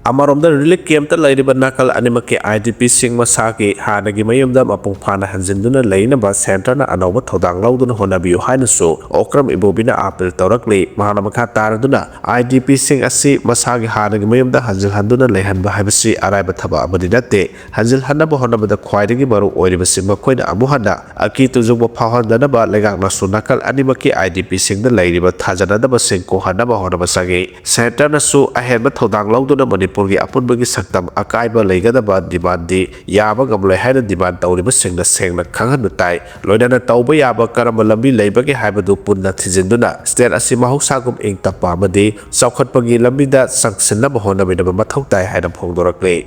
ꯑꯃꯔꯣꯝꯗ, ꯔꯤꯂꯤꯐ ꯀꯦꯝꯞꯇ ꯂꯩꯔꯤꯕ ꯅꯥꯀꯜ ꯑꯅꯤꯃꯛꯀꯤ ꯑꯥꯏ ꯗꯤ ꯄꯤꯁꯤꯡ ꯃꯁꯥꯒꯤ ꯍꯥꯟꯅꯒꯤ ꯃꯌꯨꯝꯗ ꯃꯄꯨꯡ ꯐꯥꯅ ꯍꯟꯖꯤꯟꯗꯨꯅ ꯂꯩꯅꯕ ꯁꯦꯟꯇꯔꯅ ꯑꯅꯧꯕ ꯊꯧꯗꯥꯡ ꯂꯧꯗꯨꯅ ꯍꯣꯠꯅꯕꯤꯌꯨ ꯍꯥꯏꯅꯁꯨ ꯑꯣꯀ꯭ꯔꯝ ꯏꯕꯣꯕꯤꯅ ꯑꯥꯄꯤꯜ ꯇꯧꯔꯛꯂꯤ꯫ ꯃꯍꯥꯛꯅ ꯃꯈꯥ ꯇꯥꯔꯗꯨꯅ, ꯑꯥꯏ ꯗꯤ ꯄꯤꯁꯤꯡ ꯑꯁꯤ ꯃꯁꯥꯒꯤ ꯍꯥꯟꯅꯒꯤ ꯃꯌꯨꯝꯗ ꯍꯟꯖꯤꯜꯍꯟꯗꯨꯅ ꯂꯩꯍꯟꯕ ꯍꯥꯏꯕꯁꯤ ꯑꯔꯥꯏꯕ ꯊꯕꯛ ꯑꯃꯗꯤ ꯅꯠꯇꯦ꯫ ꯍꯟꯖꯤꯜꯍꯟꯅꯕ ꯍꯣꯠꯅꯕꯗ ꯈ꯭ꯋꯥꯏꯗꯒꯤ ꯃꯔꯨ ꯑꯣꯏꯔꯤꯕꯁꯤ ꯃꯈꯣꯏꯅ ꯑꯃꯨꯛ ꯍꯟꯅ ꯑꯀꯤ ꯇꯨꯖꯨꯡꯕ ꯐꯥꯎꯍꯟꯗꯅꯕ ꯂꯩꯉꯥꯛꯅꯁꯨ ꯅꯥꯀꯜ ꯑꯅꯤꯃꯛꯀꯤ ꯑꯥꯏ ꯗꯤ ꯄꯤꯁꯤꯡꯗ ꯂꯩꯔꯤꯕ ꯊꯥꯖꯅꯗꯕꯁꯤꯡ ꯀꯣꯛꯍꯟꯅꯕ ꯍꯣꯠꯅꯕ ꯆꯪꯏ꯫ ꯁꯦꯟꯇꯔꯅꯁꯨ ꯑꯍꯦꯟꯕ ꯊꯧꯗꯥꯡ ꯂꯧꯗꯨꯅ ꯃꯅꯤꯄꯨꯔꯒꯤ ꯑꯄꯨꯟꯕꯒꯤ ꯁꯛꯇꯝ ꯑꯀꯥꯏꯕ ꯂꯩꯒꯗꯕ ꯗꯤꯃꯥꯟꯗꯤ ꯌꯥꯕ ꯉꯝꯂꯣꯏ ꯍꯥꯏꯅ ꯗꯤꯃꯥꯟ ꯇꯧꯔꯤꯕꯁꯤꯡꯅ ꯁꯦꯡꯅ ꯈꯪꯍꯟꯕ ꯇꯥꯏ꯫ ꯂꯣꯏꯅꯅ ꯇꯧꯕ ꯌꯥꯕ ꯀꯔꯝꯕ ꯂꯝꯕꯤ ꯂꯩꯕꯒꯦ ꯍꯥꯏꯕꯗꯨ ꯄꯨꯟꯅ ꯊꯤꯖꯤꯟꯗꯨꯅ ꯁ꯭ꯇꯦꯠ ꯑꯁꯤ ꯃꯍꯧꯁꯥꯒꯨꯝ ꯏꯪ ꯇꯞꯄ ꯑꯃꯗꯤ ꯆꯥꯎꯈꯠꯄꯒꯤ ꯂꯝꯕꯤꯗ ꯆꯪꯁꯤꯟꯅꯕ ꯍꯣꯠꯅꯃꯤꯟꯅꯕ ꯃꯊꯧ ꯇꯥꯏ ꯍꯥꯏꯅ ꯐꯣꯡꯗꯣꯔꯛꯂꯤ꯫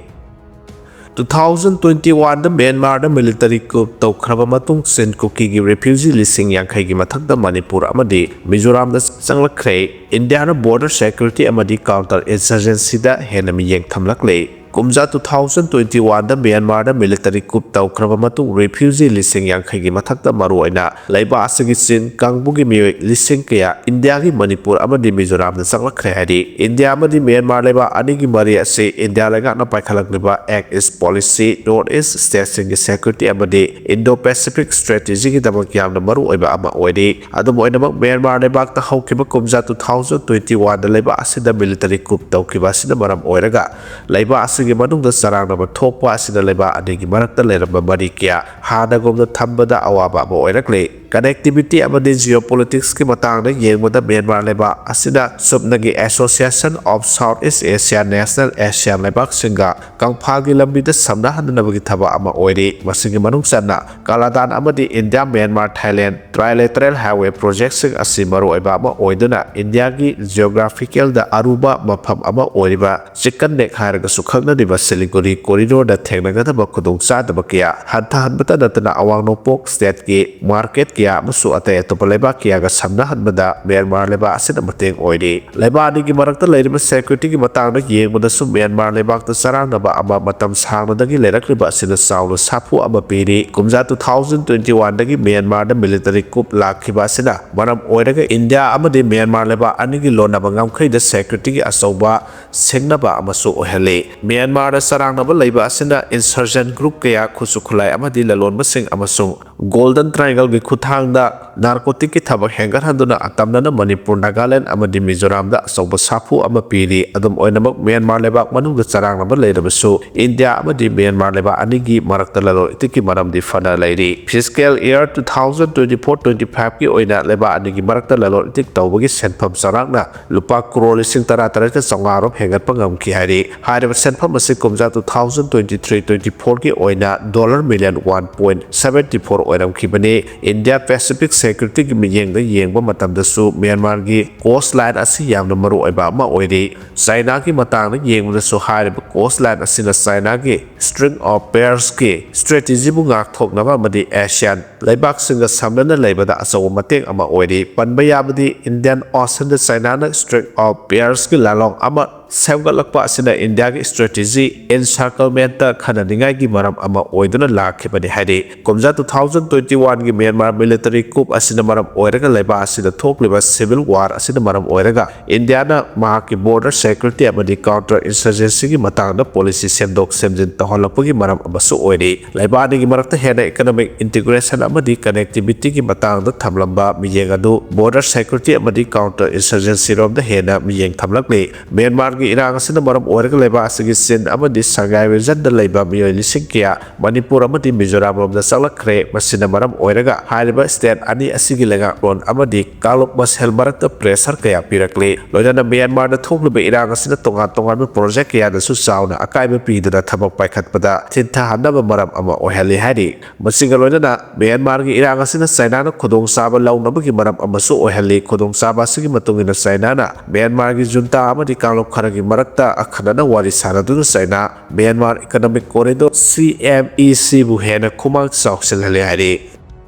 ꯇꯨ ꯊꯥꯎꯖꯟ ꯇ꯭ꯋꯦꯟꯇꯤ ꯋꯥꯟꯗ ꯃ꯭ꯌꯥꯟꯃꯥꯔꯗ ꯃꯤꯂꯤꯇꯔꯤ ꯀꯨꯞ ꯇꯧꯈ꯭ꯔꯕ ꯃꯇꯨꯡ ꯆꯤꯟ ꯀꯨꯀꯤꯒꯤ ꯔꯤꯐ꯭ꯌꯨꯖꯤ ꯂꯤꯁꯤꯡ ꯌꯥꯡꯈꯩꯒꯤ ꯃꯊꯛꯇ ꯃꯅꯤꯄꯨꯔ ꯑꯃꯗꯤ ꯃꯤꯖꯣꯔꯥꯝꯗ ꯆꯪꯂꯛꯈ꯭ꯔꯦ꯫ ꯏꯟꯗꯤꯌꯥꯅ ꯕꯣꯔꯗꯔ ꯁꯦꯀ꯭ꯌꯨꯔꯤꯇꯤ ꯑꯃꯗꯤ ꯀꯥꯎꯟꯇꯔ ꯏꯟꯁꯔꯖꯦꯟꯁꯤꯗ ꯍꯦꯟꯅ ꯃꯤꯠꯌꯦꯡ ꯊꯝꯂꯛꯂꯦ꯫ ꯀꯨꯝꯖꯥ two thousand twenty one ꯗ ꯃ꯭ꯌꯥꯟꯃꯥꯔꯗ military coup ꯇꯧꯈ꯭ꯔꯕ ꯃꯇꯨꯡ refugee ꯂꯤꯁꯤꯡ ꯌꯥꯡꯈꯩꯒꯤ ꯃꯊꯛꯇ, ꯃꯔꯨꯑꯣꯏꯅ ꯂꯩꯕꯥꯛ ꯑꯁꯤꯒꯤ ꯆꯤꯡ ꯀꯥꯡꯕꯨꯒꯤ ꯃꯤꯑꯣꯏ ꯂꯤꯁꯤꯡ ꯀꯌꯥ ꯏꯟꯗꯤꯌꯥꯒꯤ ꯃꯅꯤꯄꯨꯔ ꯑꯃꯗꯤ ꯃꯤꯖꯣꯔꯥꯝꯗ ꯆꯪꯂꯛꯈ꯭ꯔꯦ ꯍꯥꯏꯔꯤ꯫ ꯏꯟꯗꯤꯌꯥ ꯑꯃꯗꯤ ꯃ꯭ꯌꯥꯟꯃꯥꯔ ꯂꯩꯕꯥꯛ ꯑꯅꯤꯒꯤ ꯃꯔꯤ ꯑꯁꯤ ꯏꯟꯗꯤꯌꯥ ꯂꯩꯉꯥꯛꯅ ꯄꯥꯏꯈꯠꯂꯛꯂꯤꯕ Act East Policy, North East State ꯁꯤꯡꯒꯤ security ꯑꯃꯗꯤ Indo Pacific strategy ꯒꯤꯗꯃꯛ ꯌꯥꯝꯅ ꯃꯔꯨꯑꯣꯏꯕ ꯑꯃ ꯑꯣꯏꯔꯤ꯫ ꯑꯗꯨꯝ ꯑꯣꯏꯅꯃꯛ, ꯃ꯭ꯌꯥꯟꯃꯥꯔ ꯂꯩꯕꯥꯛꯇ ꯍꯧꯈꯤꯕ ꯀꯨꯝꯖꯥ two thousand twenty one ꯗ ꯂꯩꯕꯥꯛ ꯑꯁꯤꯗ military coup ꯇꯧꯈꯤꯕ ꯑꯁꯤꯅ ꯃꯔꯝ ꯑꯣꯏꯔꯒ, ꯂꯩꯕꯥꯛ ꯑꯁꯤꯒꯤ ꯃꯅꯨꯡꯗ ꯆꯔꯥꯡꯅꯕ ꯊꯣꯛꯄ ꯑꯁꯤꯅ ꯂꯩꯕꯥꯛ ꯑꯅꯤꯒꯤ ꯃꯔꯛꯇ ꯂꯩꯔꯝꯕ ꯃꯔꯤ ꯀꯌꯥ ꯍꯥꯟꯅꯒꯨꯝꯅ ꯊꯝꯕꯗ ꯑꯋꯥꯕ ꯑꯃ ꯑꯣꯏꯔꯛꯂꯦ꯫ Connectivity ꯑꯃꯗꯤ geopolitics ꯀꯤ ꯃꯇꯥꯡꯗ ꯌꯦꯡꯕꯗ, ꯃ꯭ꯌꯥꯟꯃꯥꯔ ꯂꯩꯕꯥꯛ ꯑꯁꯤꯅ ꯁꯨꯞꯅꯒꯤ Association of South East Asia National, ASEAN ꯂꯩꯕꯥꯛꯁꯤꯡꯒ ꯀꯪꯐꯥꯜꯒꯤ ꯂꯝꯕꯤꯗ ꯁꯝꯅꯍꯟꯅꯅꯕꯒꯤ ꯊꯕꯛ ꯑꯃ ꯑꯣꯏꯔꯤ꯫ ꯃꯁꯤꯒꯤ ꯃꯅꯨꯡ ꯆꯟꯅ ꯀꯥꯂꯥꯗꯥꯟ ꯑꯃꯗꯤ India, Myanmar, Thailand trilateral highway project ꯁꯤꯡ ꯑꯁꯤ ꯃꯔꯨꯑꯣꯏꯕ ꯑꯃ ꯑꯣꯏꯗꯨꯅ, ꯏꯟꯗꯤꯌꯥꯒꯤ geographical ꯗ ꯑꯔꯨꯕ ꯃꯐꯝ ꯑꯃ ꯑꯣꯏꯔꯤꯕ Chicken Neck ꯍꯥꯏꯔꯒꯁꯨ ꯈꯪꯅꯔꯤꯕ ꯁꯤꯂꯤꯒꯨꯔꯤ corridor ꯗ ꯊꯦꯡꯅꯒꯗꯕ ꯈꯨꯗꯣꯡꯆꯥꯗꯕ ꯀꯌꯥ ꯍꯟꯊꯍꯟꯕꯇ ꯅꯠꯇꯅ, ꯑꯋꯥꯡ ꯅꯣꯡꯄꯣꯛ state ꯀꯤ market ꯀꯌꯥ ꯑꯃꯁꯨ ꯑꯇꯩ ꯑꯇꯣꯞꯄ ꯂꯩꯕꯥꯛ ꯀꯌꯥꯒ ꯁꯝꯅꯍꯟꯕꯗ ꯃ꯭ꯌꯥꯟꯃꯥꯔ ꯂꯩꯕꯥꯛ ꯑꯁꯤꯅ ꯃꯇꯦꯡ ꯑꯣꯏꯔꯤ꯫ ꯂꯩꯕꯥꯛ ꯑꯅꯤꯒꯤ ꯃꯔꯛꯇ ꯂꯩꯔꯤꯕ security ꯒꯤ ꯃꯇꯥꯡꯗ ꯌꯦꯡꯕꯗꯁꯨ, ꯃ꯭ꯌꯥꯟꯃꯥꯔ ꯂꯩꯕꯥꯛꯇ ꯆꯔꯥꯡꯅꯕ ꯑꯃ ꯃꯇꯝ ꯁꯥꯡꯅꯗꯒꯤ ꯂꯩꯔꯛꯂꯤꯕ ꯑꯁꯤꯅ ꯆꯥꯎꯅ ꯁꯥꯐꯨ ꯑꯃ ꯄꯤꯔꯤ꯫ ꯀꯨꯝꯖꯥ two thousand twenty one ꯗꯒꯤ ꯃ꯭ꯌꯥꯟꯃꯥꯔꯗ military coup ꯂꯥꯛꯈꯤꯕ ꯑꯁꯤꯅ ꯃꯔꯝ ꯑꯣꯏꯔꯒ, ꯏꯟꯗꯤꯌꯥ ꯑꯃꯗꯤ ꯃ꯭ꯌꯥꯟꯃꯥꯔ ꯂꯩꯕꯥꯛ ꯑꯅꯤꯒꯤ ꯂꯣꯟꯅꯕ ꯉꯝꯈꯩꯗ security ꯒꯤ ꯑꯆꯧꯕ ꯁꯤꯡꯅꯕ ꯑꯃꯁꯨ ꯑꯣꯏꯍꯜꯂꯤ꯫ ꯃ꯭ꯌꯥꯟꯃꯥꯔꯗ ꯆꯔꯥꯡꯅꯕ ꯂꯩꯕ ꯑꯁꯤꯅ insurgent group ꯀꯌꯥ, ꯈꯨꯠꯁꯨ ꯈꯨꯠꯂꯥꯏ ꯑꯃꯗꯤ ꯂꯂꯣꯟꯕꯁꯤꯡ ꯑꯃꯁꯨꯡ Golden Triangle ꯒꯤ ꯈꯨꯠꯊꯥꯡꯗ narcotic ꯀꯤ ꯊꯕꯛ ꯍꯦꯟꯒꯠꯍꯟꯗꯨꯅ, ꯑꯇꯝꯅꯅ ꯃꯅꯤꯄꯨꯔ, ꯅꯥꯒꯥꯂꯦꯟꯗ ꯑꯃꯗꯤ ꯃꯤꯖꯣꯔꯥꯝꯗ ꯑꯆꯧꯕ ꯁꯥꯐꯨ ꯑꯃ ꯄꯤꯔꯤ꯫ ꯑꯗꯨꯝ ꯑꯣꯏꯅꯃꯛ, ꯃ꯭ꯌꯥꯟꯃꯥꯔ ꯂꯩꯕꯥꯛ ꯃꯅꯨꯡꯗ ꯆꯔꯥꯡꯅꯕ ꯂꯩꯔꯕꯁꯨ, ꯏꯟꯗꯤꯌꯥ ꯑꯃꯗꯤ ꯃ꯭ꯌꯥꯟꯃꯥꯔ ꯂꯩꯕꯥꯛ ꯑꯅꯤꯒꯤ ꯃꯔꯛꯇ ꯂꯂꯣꯟ ꯏꯇꯤꯛꯀꯤ ꯃꯔꯝꯗꯤ ꯐꯅ ꯂꯩꯔꯤ꯫ Fiscal year two thousand twenty four twenty five ꯀꯤ ꯑꯣꯏꯅ ꯂꯩꯕꯥꯛ ꯑꯅꯤꯒꯤ ꯃꯔꯛꯇ ꯂꯂꯣꯟ ꯏꯇꯤꯛ ꯇꯧꯕꯒꯤ ꯁꯦꯟꯐꯝ ꯆꯥꯎꯔꯥꯛꯅ ꯂꯨꯄꯥ ꯀ꯭ꯔꯣꯔ ꯂꯤꯁꯤꯡ ꯇꯔꯥ ꯇꯔꯦꯠꯀ ꯆꯥꯝꯃꯉꯥ ꯔꯣꯝ ꯍꯦꯟꯒꯠꯄ ꯉꯝꯈꯤ ꯍꯥꯏꯔꯤ꯫ ꯍꯥꯏꯔꯤꯕ ꯁꯦꯟꯐꯝ ꯑꯁꯤ ꯀꯨꯝꯖꯥ two thousand twenty three twenty four ꯒꯤ ꯑꯣꯏꯅ dollar million one point seventy four ꯑꯣꯏꯔꯝꯈꯤꯕꯅꯤ꯫ Indo Pacific security ꯒꯤ ꯃꯤꯠꯌꯦꯡꯗ ꯌꯦꯡꯕ ꯃꯇꯝꯗꯁꯨ, ꯃ꯭ꯌꯥꯟꯃꯥꯔꯒꯤ coastline ꯑꯁꯤ ꯌꯥꯝꯅ ꯃꯔꯨꯑꯣꯏꯕ ꯑꯃ ꯑꯣꯏꯔꯤ꯫ ꯆꯥꯏꯅꯥꯒꯤ ꯃꯇꯥꯡꯗ ꯌꯦꯡꯕꯗꯁꯨ, ꯍꯥꯏꯔꯤꯕ coastline ꯑꯁꯤꯅ ꯆꯥꯏꯅꯥꯒꯤ string of pearls ꯀꯤ strategy ꯕꯨ ꯉꯥꯛꯊꯣꯛꯅꯕ ꯑꯃꯗꯤ ASEAN ꯂꯩꯕꯥꯛꯁꯤꯡꯒ ꯁꯝꯅꯅ ꯂꯩꯕꯗ ꯑꯆꯧꯕ ꯃꯇꯦꯡ ꯑꯃ ꯑꯣꯏꯔꯤ꯫ ꯄꯟꯕ ꯌꯥꯕꯗꯤ, Indian Ocean the ꯆꯥꯏꯅꯥꯅ string of pearls ꯀꯤ ꯂꯥꯂꯣꯡ ꯑꯃ ꯁꯦꯝꯒꯠꯂꯛꯄ ꯑꯁꯤꯅ ꯏꯟꯗꯤꯌꯥꯒꯤ strategy encirclement ꯈꯟꯅꯅꯤꯡꯉꯥꯏꯒꯤ ꯃꯔꯝ ꯑꯃ ꯑꯣꯏꯗꯨꯅ ꯂꯥꯛꯈꯤꯕꯅꯤ ꯍꯥꯏꯔꯤ꯫ ꯀꯨꯝꯖꯥ two thousand twenty one ꯒꯤ ꯃ꯭ꯌꯥꯟꯃꯥꯔ military coup ꯑꯁꯤꯅ ꯃꯔꯝ ꯑꯣꯏꯔꯒ ꯂꯩꯕꯥꯛ ꯑꯁꯤꯗ ꯊꯣꯛꯂꯤꯕ civil war ꯑꯁꯤꯅ ꯃꯔꯝ ꯑꯣꯏꯔꯒ ꯏꯟꯗꯤꯌꯥꯅ ꯃꯍꯥꯛꯀꯤ border security ꯑꯃꯗꯤ counter insurgency ꯒꯤ ꯃꯇꯥꯡꯗ policy ꯁꯦꯝꯗꯣꯛ ꯁꯦꯝꯖꯤꯟ ꯇꯧꯍꯜꯂꯛꯄꯒꯤ ꯃꯔꯝ ꯑꯃꯁꯨ ꯑꯣꯏꯔꯤ꯫ ꯂꯩꯕꯥꯛ ꯑꯅꯤꯒꯤ ꯃꯔꯛꯇ ꯍꯦꯟꯅ economic integration ꯑꯃꯗꯤ connectivity ꯒꯤ ꯃꯇꯥꯡꯗ ꯊꯝꯂꯝꯕ ꯃꯤꯠꯌꯦꯡ ꯑꯗꯨ border security ꯑꯃꯗꯤ counter insurgency ꯔꯣꯝꯗ ꯍꯦꯟꯅ ꯃꯤꯠꯌꯦꯡ ꯊꯝꯂꯛꯂꯤ꯫ ꯃ꯭ꯌꯥꯟꯃꯥꯔꯒꯤ ꯏꯔꯥꯡ ꯑꯁꯤꯅ ꯃꯔꯝ ꯑꯣꯏꯔꯒ ꯂꯩꯕꯥꯛ ꯑꯁꯤꯒꯤ ꯆꯤꯟ ꯑꯃꯗꯤ ꯁꯉꯥꯏ region ꯗ ꯂꯩꯕ ꯃꯤꯑꯣꯏ ꯂꯤꯁꯤꯡ ꯀꯌꯥ ꯃꯅꯤꯄꯨꯔ ꯑꯃꯗꯤ ꯃꯤꯖꯣꯔꯥꯝ ꯔꯣꯝꯗ ꯆꯪꯂꯛꯈ꯭ꯔꯦ꯫ ꯃꯁꯤꯅ ꯃꯔꯝ ꯑꯣꯏꯔꯒ ꯍꯥꯏꯔꯤꯕ state ꯑꯅꯤ ꯑꯁꯤꯒꯤ ꯂꯩꯉꯥꯛꯂꯣꯟ ꯑꯃꯗꯤ ꯀꯥꯡꯂꯨꯞ ꯃꯁꯦꯜ ꯃꯔꯛꯇ pressure ꯀꯌꯥ ꯄꯤꯔꯛꯂꯤ꯫ ꯂꯣꯏꯅꯅ ꯃ꯭ꯌꯥꯟꯃꯥꯔꯗ ꯊꯣꯛꯂꯤꯕ ꯏꯔꯥꯡ ꯑꯁꯤꯅ ꯇꯣꯉꯥꯟ ꯇꯣꯉꯥꯟꯕ project ꯀꯌꯥꯗꯁꯨ ꯆꯥꯎꯅ ꯑꯀꯥꯏꯕ ꯄꯤꯗꯨꯅ ꯊꯕꯛ ꯄꯥꯏꯈꯠꯄꯗ ꯊꯤꯟꯊꯍꯟꯅꯕ ꯃꯔꯝ ꯑꯃ ꯑꯣꯏꯍꯜꯂꯤ ꯍꯥꯏꯔꯤ꯫ ꯃꯁꯤꯒ ꯂꯣꯏꯅꯅ ꯃ꯭ꯌꯥꯟꯃꯥꯔꯒꯤ ꯏꯔꯥꯡ ꯑꯁꯤꯅ ꯆꯥꯏꯅꯥꯅ ꯈꯨꯗꯣꯡꯆꯥꯕ ꯂꯧꯅꯕꯒꯤ ꯃꯔꯝ ꯑꯃꯁꯨ ꯑꯣꯏꯍꯜꯂꯤ꯫ ꯈꯨꯗꯣꯡꯆꯥꯕ ꯑꯁꯤꯒꯤ ꯃꯇꯨꯡ ꯏꯟꯅ ꯆꯥꯏꯅꯥꯅ ꯃ꯭ꯌꯥꯟꯃꯥꯔꯒꯤ junta ꯑꯃꯗꯤ ꯀꯥꯡꯂꯨꯞ ꯈꯔꯒꯤ ꯃꯔꯛꯇ ꯑꯈꯟꯅꯅ ꯋꯥꯔꯤ ꯁꯥꯟꯅꯗꯨꯅ China Myanmar Economic Corridor, C M E C, ꯕꯨ ꯍꯦꯟꯅ ꯈꯨꯃꯥꯡ ꯆꯥꯎꯁꯤꯜꯍꯜꯂꯤ ꯍꯥꯏꯔꯤ꯫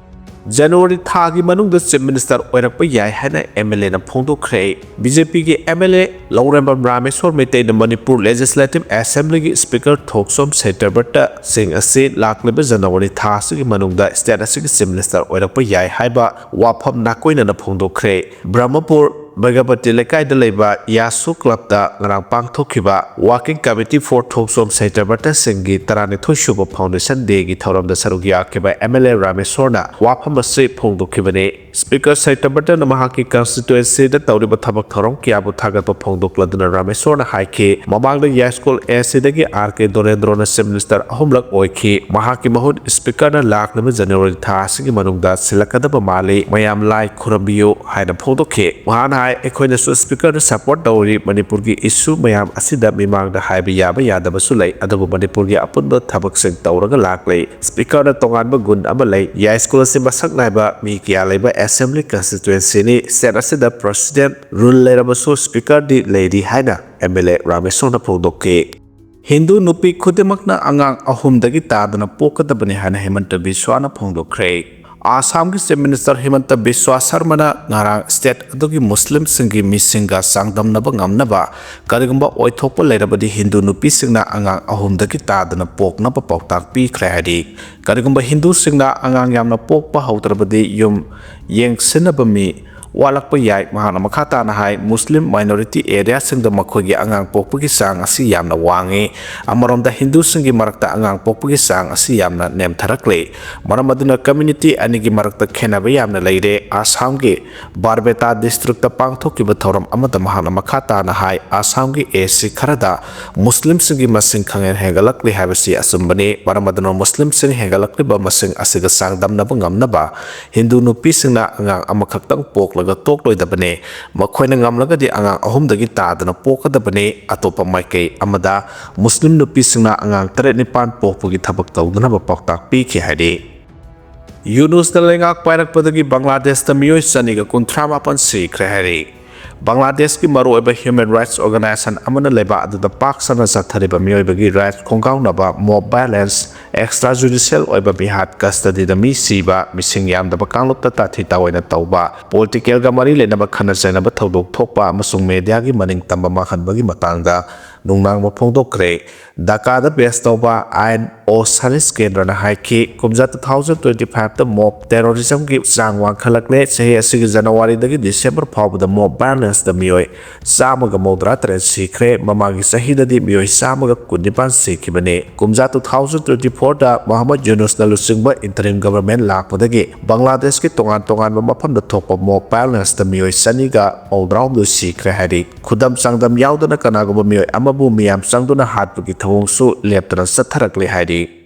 ꯖꯅꯋꯥꯔꯤ ꯊꯥꯒꯤ ꯃꯅꯨꯡꯗ Chief Minister ꯑꯣꯏꯔꯛꯄ ꯌꯥꯏ ꯍꯥꯏꯅ M L A ꯅ ꯐꯣꯡꯗꯣꯛꯈ꯭ꯔꯦ꯫ B J P ꯒꯤ M L A Laurembam Rameshwor ꯃꯩꯇꯩꯅ Manipur Legislative Assembly ꯒꯤ Speaker ꯊꯣꯛꯆꯣꯝ ꯁꯇ꯭ꯌꯕ꯭ꯔꯇ ꯁꯤꯡ ꯑꯁꯤ ꯂꯥꯛꯂꯤꯕ ꯖꯅꯋꯥꯔꯤ ꯊꯥ ꯑꯁꯤꯒꯤ ꯃꯅꯨꯡꯗ state ꯑꯁꯤꯒꯤ Chief Minister ꯑꯣꯏꯔꯛꯄ ꯌꯥꯏ ꯍꯥꯏꯕ ꯋꯥꯐꯝ ꯅꯥꯀꯣꯏꯅꯅ ꯐꯣꯡꯗꯣꯛꯈ꯭ꯔꯦ꯫ ꯕ꯭ꯔꯍꯃꯄꯨꯔ ꯕꯒꯕꯇꯤ ꯂꯩꯀꯥꯏꯗ ꯂꯩꯕ ꯌꯥꯁꯨ club ꯇ ꯉꯔꯥꯡ ꯄꯥꯡꯊꯣꯛꯈꯤꯕ Working Committee for ꯊꯣꯛꯆꯣꯝ ꯁꯇ꯭ꯌꯕ꯭ꯔꯇ ꯁꯤꯡꯒꯤ ꯇꯔꯥꯅꯤꯊꯣꯏ ꯁꯨꯕ Foundation Day ꯒꯤ ꯊꯧꯔꯝꯗ ꯁꯔꯨꯛ ꯌꯥꯈꯤꯕ M L A ꯔꯥꯃꯦꯁꯣꯔꯅ ꯋꯥꯐꯝ ꯑꯁꯤ ꯐꯣꯡꯗꯣꯛꯈꯤꯕꯅꯤ꯫ Speaker ꯁꯇ꯭ꯌꯕ꯭ꯔꯇꯅ ꯃꯍꯥꯛꯀꯤ constituency ꯗ ꯇꯧꯔꯤꯕ ꯊꯕꯛ ꯊꯧꯔꯝ ꯀꯌꯥꯕꯨ ꯊꯥꯒꯠꯄ ꯐꯣꯡꯗꯣꯛꯂꯗꯨꯅ ꯔꯥꯃꯦꯁꯣꯔꯅ ꯍꯥꯏꯈꯤ, ꯃꯃꯥꯡꯗ ꯌꯥꯏꯁ꯭ꯀꯨꯜ A C ꯗꯒꯤ R K ꯗꯣꯔꯦꯟꯗ꯭ꯔꯣꯅ Chief Minister ꯑꯍꯨꯝꯂꯛ ꯑꯣꯏꯈꯤ꯫ ꯃꯍꯥꯛꯀꯤ ꯃꯍꯨꯠ Speaker ꯅ ꯂꯥꯛꯂꯤꯕ ꯖꯅꯋꯥꯔꯤ ꯊꯥ ꯑꯁꯤꯒꯤ ꯃꯅꯨꯡꯗ ꯁꯤꯜꯂꯛꯀꯗꯕ ꯃꯥꯜꯂꯤ꯫ ꯃꯌꯥꯝ ꯂꯥꯏ ꯈꯨꯔꯨꯝꯕꯤꯌꯨ ꯍꯥꯏꯅ ꯐꯣꯡꯗꯣꯛꯈꯤ꯫ ꯃꯍꯥꯛꯅ ꯍꯥꯏ, ꯑꯩꯈꯣꯏꯅꯁꯨ Speaker ꯗ support ꯇꯧꯔꯤ꯫ ꯃꯅꯤꯄꯨꯔꯒꯤ issue ꯃꯌꯥꯝ ꯑꯁꯤꯗ ꯃꯤꯃꯥꯡꯗ ꯍꯥꯏꯕ ꯌꯥꯕ ꯌꯥꯗꯕꯁꯨ ꯂꯩ, ꯑꯗꯨꯕꯨ ꯃꯅꯤꯄꯨꯔꯒꯤ ꯑꯄꯨꯟꯕ ꯊꯕꯛꯁꯤꯡ ꯇꯧꯔꯒ ꯂꯥꯛꯂꯤ꯫ Speaker ꯅ ꯇꯣꯉꯥꯟꯕ ꯒꯨꯟ ꯑꯃ ꯂꯩ꯫ ꯌꯥꯏꯁ꯭ꯀꯨꯜ ꯑꯁꯤ ꯃꯁꯛ ꯅꯥꯏꯕ ꯃꯤ ꯀꯌꯥ ꯂꯩꯕ assembly constituency ꯅꯤ꯫ State ꯑꯁꯤꯗ President rule ꯂꯩꯔꯕꯁꯨ Speaker ꯗꯤ ꯂꯩꯔꯤ ꯍꯥꯏꯅ M L A ꯔꯥꯃꯦꯁꯣꯔꯅ ꯐꯣꯡꯗꯣꯛꯈꯤ꯫ ꯍꯤꯟꯗꯨ ꯅꯨꯄꯤ ꯈꯨꯗꯤꯡꯃꯛꯅ ꯑꯉꯥꯡ ꯑꯍꯨꯝꯗꯒꯤ ꯇꯥꯗꯅ ꯄꯣꯛꯀꯗꯕꯅꯤ ꯍꯥꯏꯅ ꯍꯤꯃꯟꯇ ꯕꯤꯁ꯭ꯋꯥꯅ ꯐꯣꯡꯗꯣꯛꯈ꯭ꯔꯦ꯫ ꯑꯥꯁꯥꯝꯒꯤ Chief Minister ꯍꯤꯃꯟꯇ ꯕꯤꯁ꯭ꯋꯥ ꯁꯔꯃꯅ ꯉꯔꯥꯡ state ꯑꯗꯨꯒꯤ ꯃꯨꯁꯂꯤꯝꯁꯤꯡꯒꯤ ꯃꯤꯁꯤꯡꯒ ꯆꯥꯡꯗꯝꯅꯕ ꯉꯝꯅꯕ ꯀꯔꯤꯒꯨꯝꯕ ꯑꯣꯏꯊꯣꯛꯄ ꯂꯩꯔꯕꯗꯤ ꯍꯤꯟꯗꯨ ꯅꯨꯄꯤꯁꯤꯡꯅ ꯑꯉꯥꯡ ꯑꯍꯨꯝꯗꯒꯤ ꯇꯥꯗꯅ ꯄꯣꯛꯅꯕ ꯄꯥꯎꯇꯥꯛ ꯄꯤꯈ꯭ꯔꯦ ꯍꯥꯏꯔꯤ꯫ ꯀꯔꯤꯒꯨꯝꯕ ꯍꯤꯟꯗꯨꯁꯤꯡꯅ ꯑꯉꯥꯡ ꯌꯥꯝꯅ ꯄꯣꯛꯄ ꯍꯧꯗ꯭ꯔꯕꯗꯤ ꯌꯨꯝ ꯌꯦꯡꯁꯤꯟꯅꯕ ꯃꯤ ꯋꯥꯠꯂꯛꯄ ꯌꯥꯏ꯫ ꯃꯍꯥꯛꯅ ꯃꯈꯥ ꯇꯥꯅ ꯍꯥꯏ, ꯃꯨꯁꯂꯤꯝ minority areaꯁꯤꯡꯗ ꯃꯈꯣꯏꯒꯤ ꯑꯉꯥꯡ ꯄꯣꯛꯄꯒꯤ ꯆꯥꯡ ꯑꯁꯤ ꯌꯥꯝꯅ ꯋꯥꯡꯉꯤ꯫ ꯑꯃꯔꯣꯝꯗ ꯍꯤꯟꯗꯨꯁꯤꯡꯒꯤ ꯃꯔꯛꯇ ꯑꯉꯥꯡ ꯄꯣꯛꯄꯒꯤ ꯆꯥꯡ ꯑꯁꯤ ꯌꯥꯝꯅ ꯅꯦꯝꯊꯔꯛꯂꯤ꯫ ꯃꯔꯝ ꯑꯗꯨꯅ community ꯑꯅꯤꯒꯤ ꯃꯔꯛꯇ ꯈꯦꯠꯅꯕ ꯌꯥꯝꯅ ꯂꯩꯔꯦ꯫ ꯑꯁꯥꯝꯒꯤ ꯕꯥꯔꯄꯦꯇꯥ districtꯇ ꯄꯥꯡꯊꯣꯛꯈꯤꯕ ꯊꯧꯔꯝ ꯑꯃꯗ ꯃꯍꯥꯛꯅ ꯃꯈꯥ ꯇꯥꯅ ꯍꯥꯏ, ꯑꯁꯥꯝꯒꯤ A C ꯈꯔꯗ ꯃꯨꯁꯂꯤꯝꯁꯤꯡꯒꯤ ꯃꯁꯤꯡ ꯈꯪꯍꯦꯟ ꯍꯦꯟꯒꯠꯂꯛꯂꯤ ꯍꯥꯏꯕꯁꯤ ꯑꯆꯨꯝꯕꯅꯤ꯫ ꯃꯔꯝ ꯑꯗꯨꯅ ꯃꯨꯁꯂꯤꯝꯁꯤꯡ ꯍꯦꯟꯒꯠꯂꯛꯂꯤꯕ ꯃꯁꯤꯡ ꯑꯁꯤꯒ ꯆꯥꯡꯗꯝꯅꯕ ꯉꯝꯅꯕ ꯍꯤꯟꯗꯨ ꯅꯨꯄꯤꯁꯤꯡꯅ ꯑꯉꯥꯡ ꯑꯃꯈꯛꯇꯪ ꯄꯣꯛꯂꯒ ꯇꯣꯛꯂꯣꯏꯗꯕꯅꯤ꯫ ꯃꯈꯣꯏꯅ ꯉꯝꯂꯒꯗꯤ ꯑꯉꯥꯡ ꯑꯍꯨꯝꯗꯒꯤ ꯇꯥꯗꯅ ꯄꯣꯛꯀꯗꯕꯅꯤ꯫ ꯑꯇꯣꯞꯄ ꯃꯥꯏꯀꯩ ꯑꯃꯗ, ꯃꯨꯁꯂꯤꯝ ꯅꯨꯄꯤꯁꯤꯡꯅ ꯑꯉꯥꯡ ꯇꯔꯦꯠ ꯅꯤꯄꯥꯟ ꯄꯣꯛꯄꯒꯤ ꯊꯕꯛ ꯇꯧꯗꯅꯕ ꯄꯥꯎꯇꯥꯛ ꯄꯤꯈꯤ ꯍꯥꯏꯔꯤ꯫ ꯌꯨꯅꯨꯁꯅ ꯂꯩꯉꯥꯛ ꯄꯥꯏꯔꯛꯄꯗꯒꯤ ꯕꯪꯒ꯭ꯂꯥꯗꯦꯁꯇ ꯃꯤꯑꯣꯏ ꯆꯅꯤꯒ ꯀꯨꯟꯊ꯭ꯔꯥ ꯃꯥꯄꯟ ꯁꯤꯈ꯭ꯔꯦ ꯍꯥꯏꯔꯤ꯫ ꯕꯪꯒ꯭ꯂꯥꯗꯦꯁꯀꯤ ꯃꯔꯨꯑꯣꯏꯕ human rights organization ꯑꯃꯅ ꯂꯩꯕꯥꯛ ꯑꯗꯨꯗ ꯄꯥꯛ ꯁꯟꯅ ꯆꯠꯊꯔꯤꯕ ꯃꯤꯑꯣꯏꯕꯒꯤ rights ꯈꯣꯡꯒꯥꯎꯅꯕ mob violence, extrajudicial ꯑꯣꯏꯕ ꯃꯤꯍꯥꯠ, custodyꯗ ꯃꯤ ꯁꯤꯕ, ꯃꯤꯁꯤꯡ ꯌꯥꯝꯗꯕ ꯀꯥꯡꯂꯨꯞꯇ ꯇꯥꯊꯤ ꯇꯥꯑꯣꯏꯅ ꯇꯧꯕ, politicalꯒ ꯃꯔꯤ ꯂꯩꯅꯕ ꯈꯠꯅ ꯆꯩꯅꯕ ꯊꯧꯗꯣꯛ ꯊꯣꯛꯄ ꯑꯃꯁꯨꯡ mediaꯒꯤ ꯃꯅꯤꯡ ꯇꯝꯕ ꯃꯥꯡꯍꯟꯕꯒꯤ ꯃꯇꯥꯡꯗ ꯅꯨꯡꯅꯥꯡꯕ ꯐꯣꯡꯗꯣꯛꯈ꯭ꯔꯦ꯫ ꯙꯥꯀꯥꯗ base ꯇꯧꯕ ꯑꯥꯏꯟ ꯑꯣ ꯁꯔꯤꯁ ꯀꯦꯟꯗ꯭ꯔꯅ ꯍꯥꯏꯈꯤ, ꯀꯨꯝꯖꯥ two thousand twenty fiveꯇ mob terrorismꯒꯤ ꯆꯥꯡ ꯋꯥꯡꯈꯠꯂꯛꯂꯦ꯫ ꯆꯍꯤ ꯑꯁꯤꯒꯤ ꯖꯅꯋꯥꯔꯤꯗꯒꯤ ꯗꯤꯁꯦꯝꯕꯔ ꯐꯥꯎꯕꯗ mob violenceꯇ ꯃꯤꯑꯣꯏ ꯆꯥꯝꯃꯒ ꯃꯧꯗ꯭ꯔꯥ ꯇꯔꯦꯠ ꯁꯤꯈ꯭ꯔꯦ꯫ ꯃꯃꯥꯡꯒꯤ ꯆꯍꯤꯗꯗꯤ ꯃꯤꯑꯣꯏ ꯆꯥꯝꯃꯒ ꯀꯨꯟꯅꯤꯄꯥꯟ ꯁꯤꯈꯤꯕꯅꯤ꯫ ꯀꯨꯝꯖꯥ two thousand twenty fourꯗ ꯃꯣꯍꯝꯃꯗ ꯌꯨꯅꯨꯁꯅ ꯂꯨꯆꯤꯡꯕ interim government ꯂꯥꯛꯄꯗꯒꯤ ꯕꯪꯒ꯭ꯂꯥꯗꯦꯁꯀꯤ ꯇꯣꯉꯥꯟ ꯇꯣꯉꯥꯟꯕ ꯃꯐꯝꯗ ꯊꯣꯛꯄ mob violenceꯇ ꯃꯤꯑꯣꯏ ꯆꯅꯤꯒ ꯃꯧꯗ꯭ꯔꯥꯍꯨꯝꯗꯣꯏ ꯁꯤꯈ꯭ꯔꯦ ꯍꯥꯏꯔꯤ꯫ ꯈꯨꯗꯝ ꯆꯥꯡꯗꯝ ꯌꯥꯎꯗꯅ ꯀꯅꯥꯒꯨꯝꯕ ꯃꯤꯑꯣꯏ ꯑꯃꯕꯨ ꯃꯤꯌꯥꯝ ꯆꯪꯗꯨꯅ ꯍꯥꯠꯄꯒꯤ ꯊꯧꯑꯣꯡꯁꯨ ꯂꯦꯞꯇꯅ ꯆꯠꯊꯔꯛꯂꯦ ꯍꯥꯏꯔꯤ꯫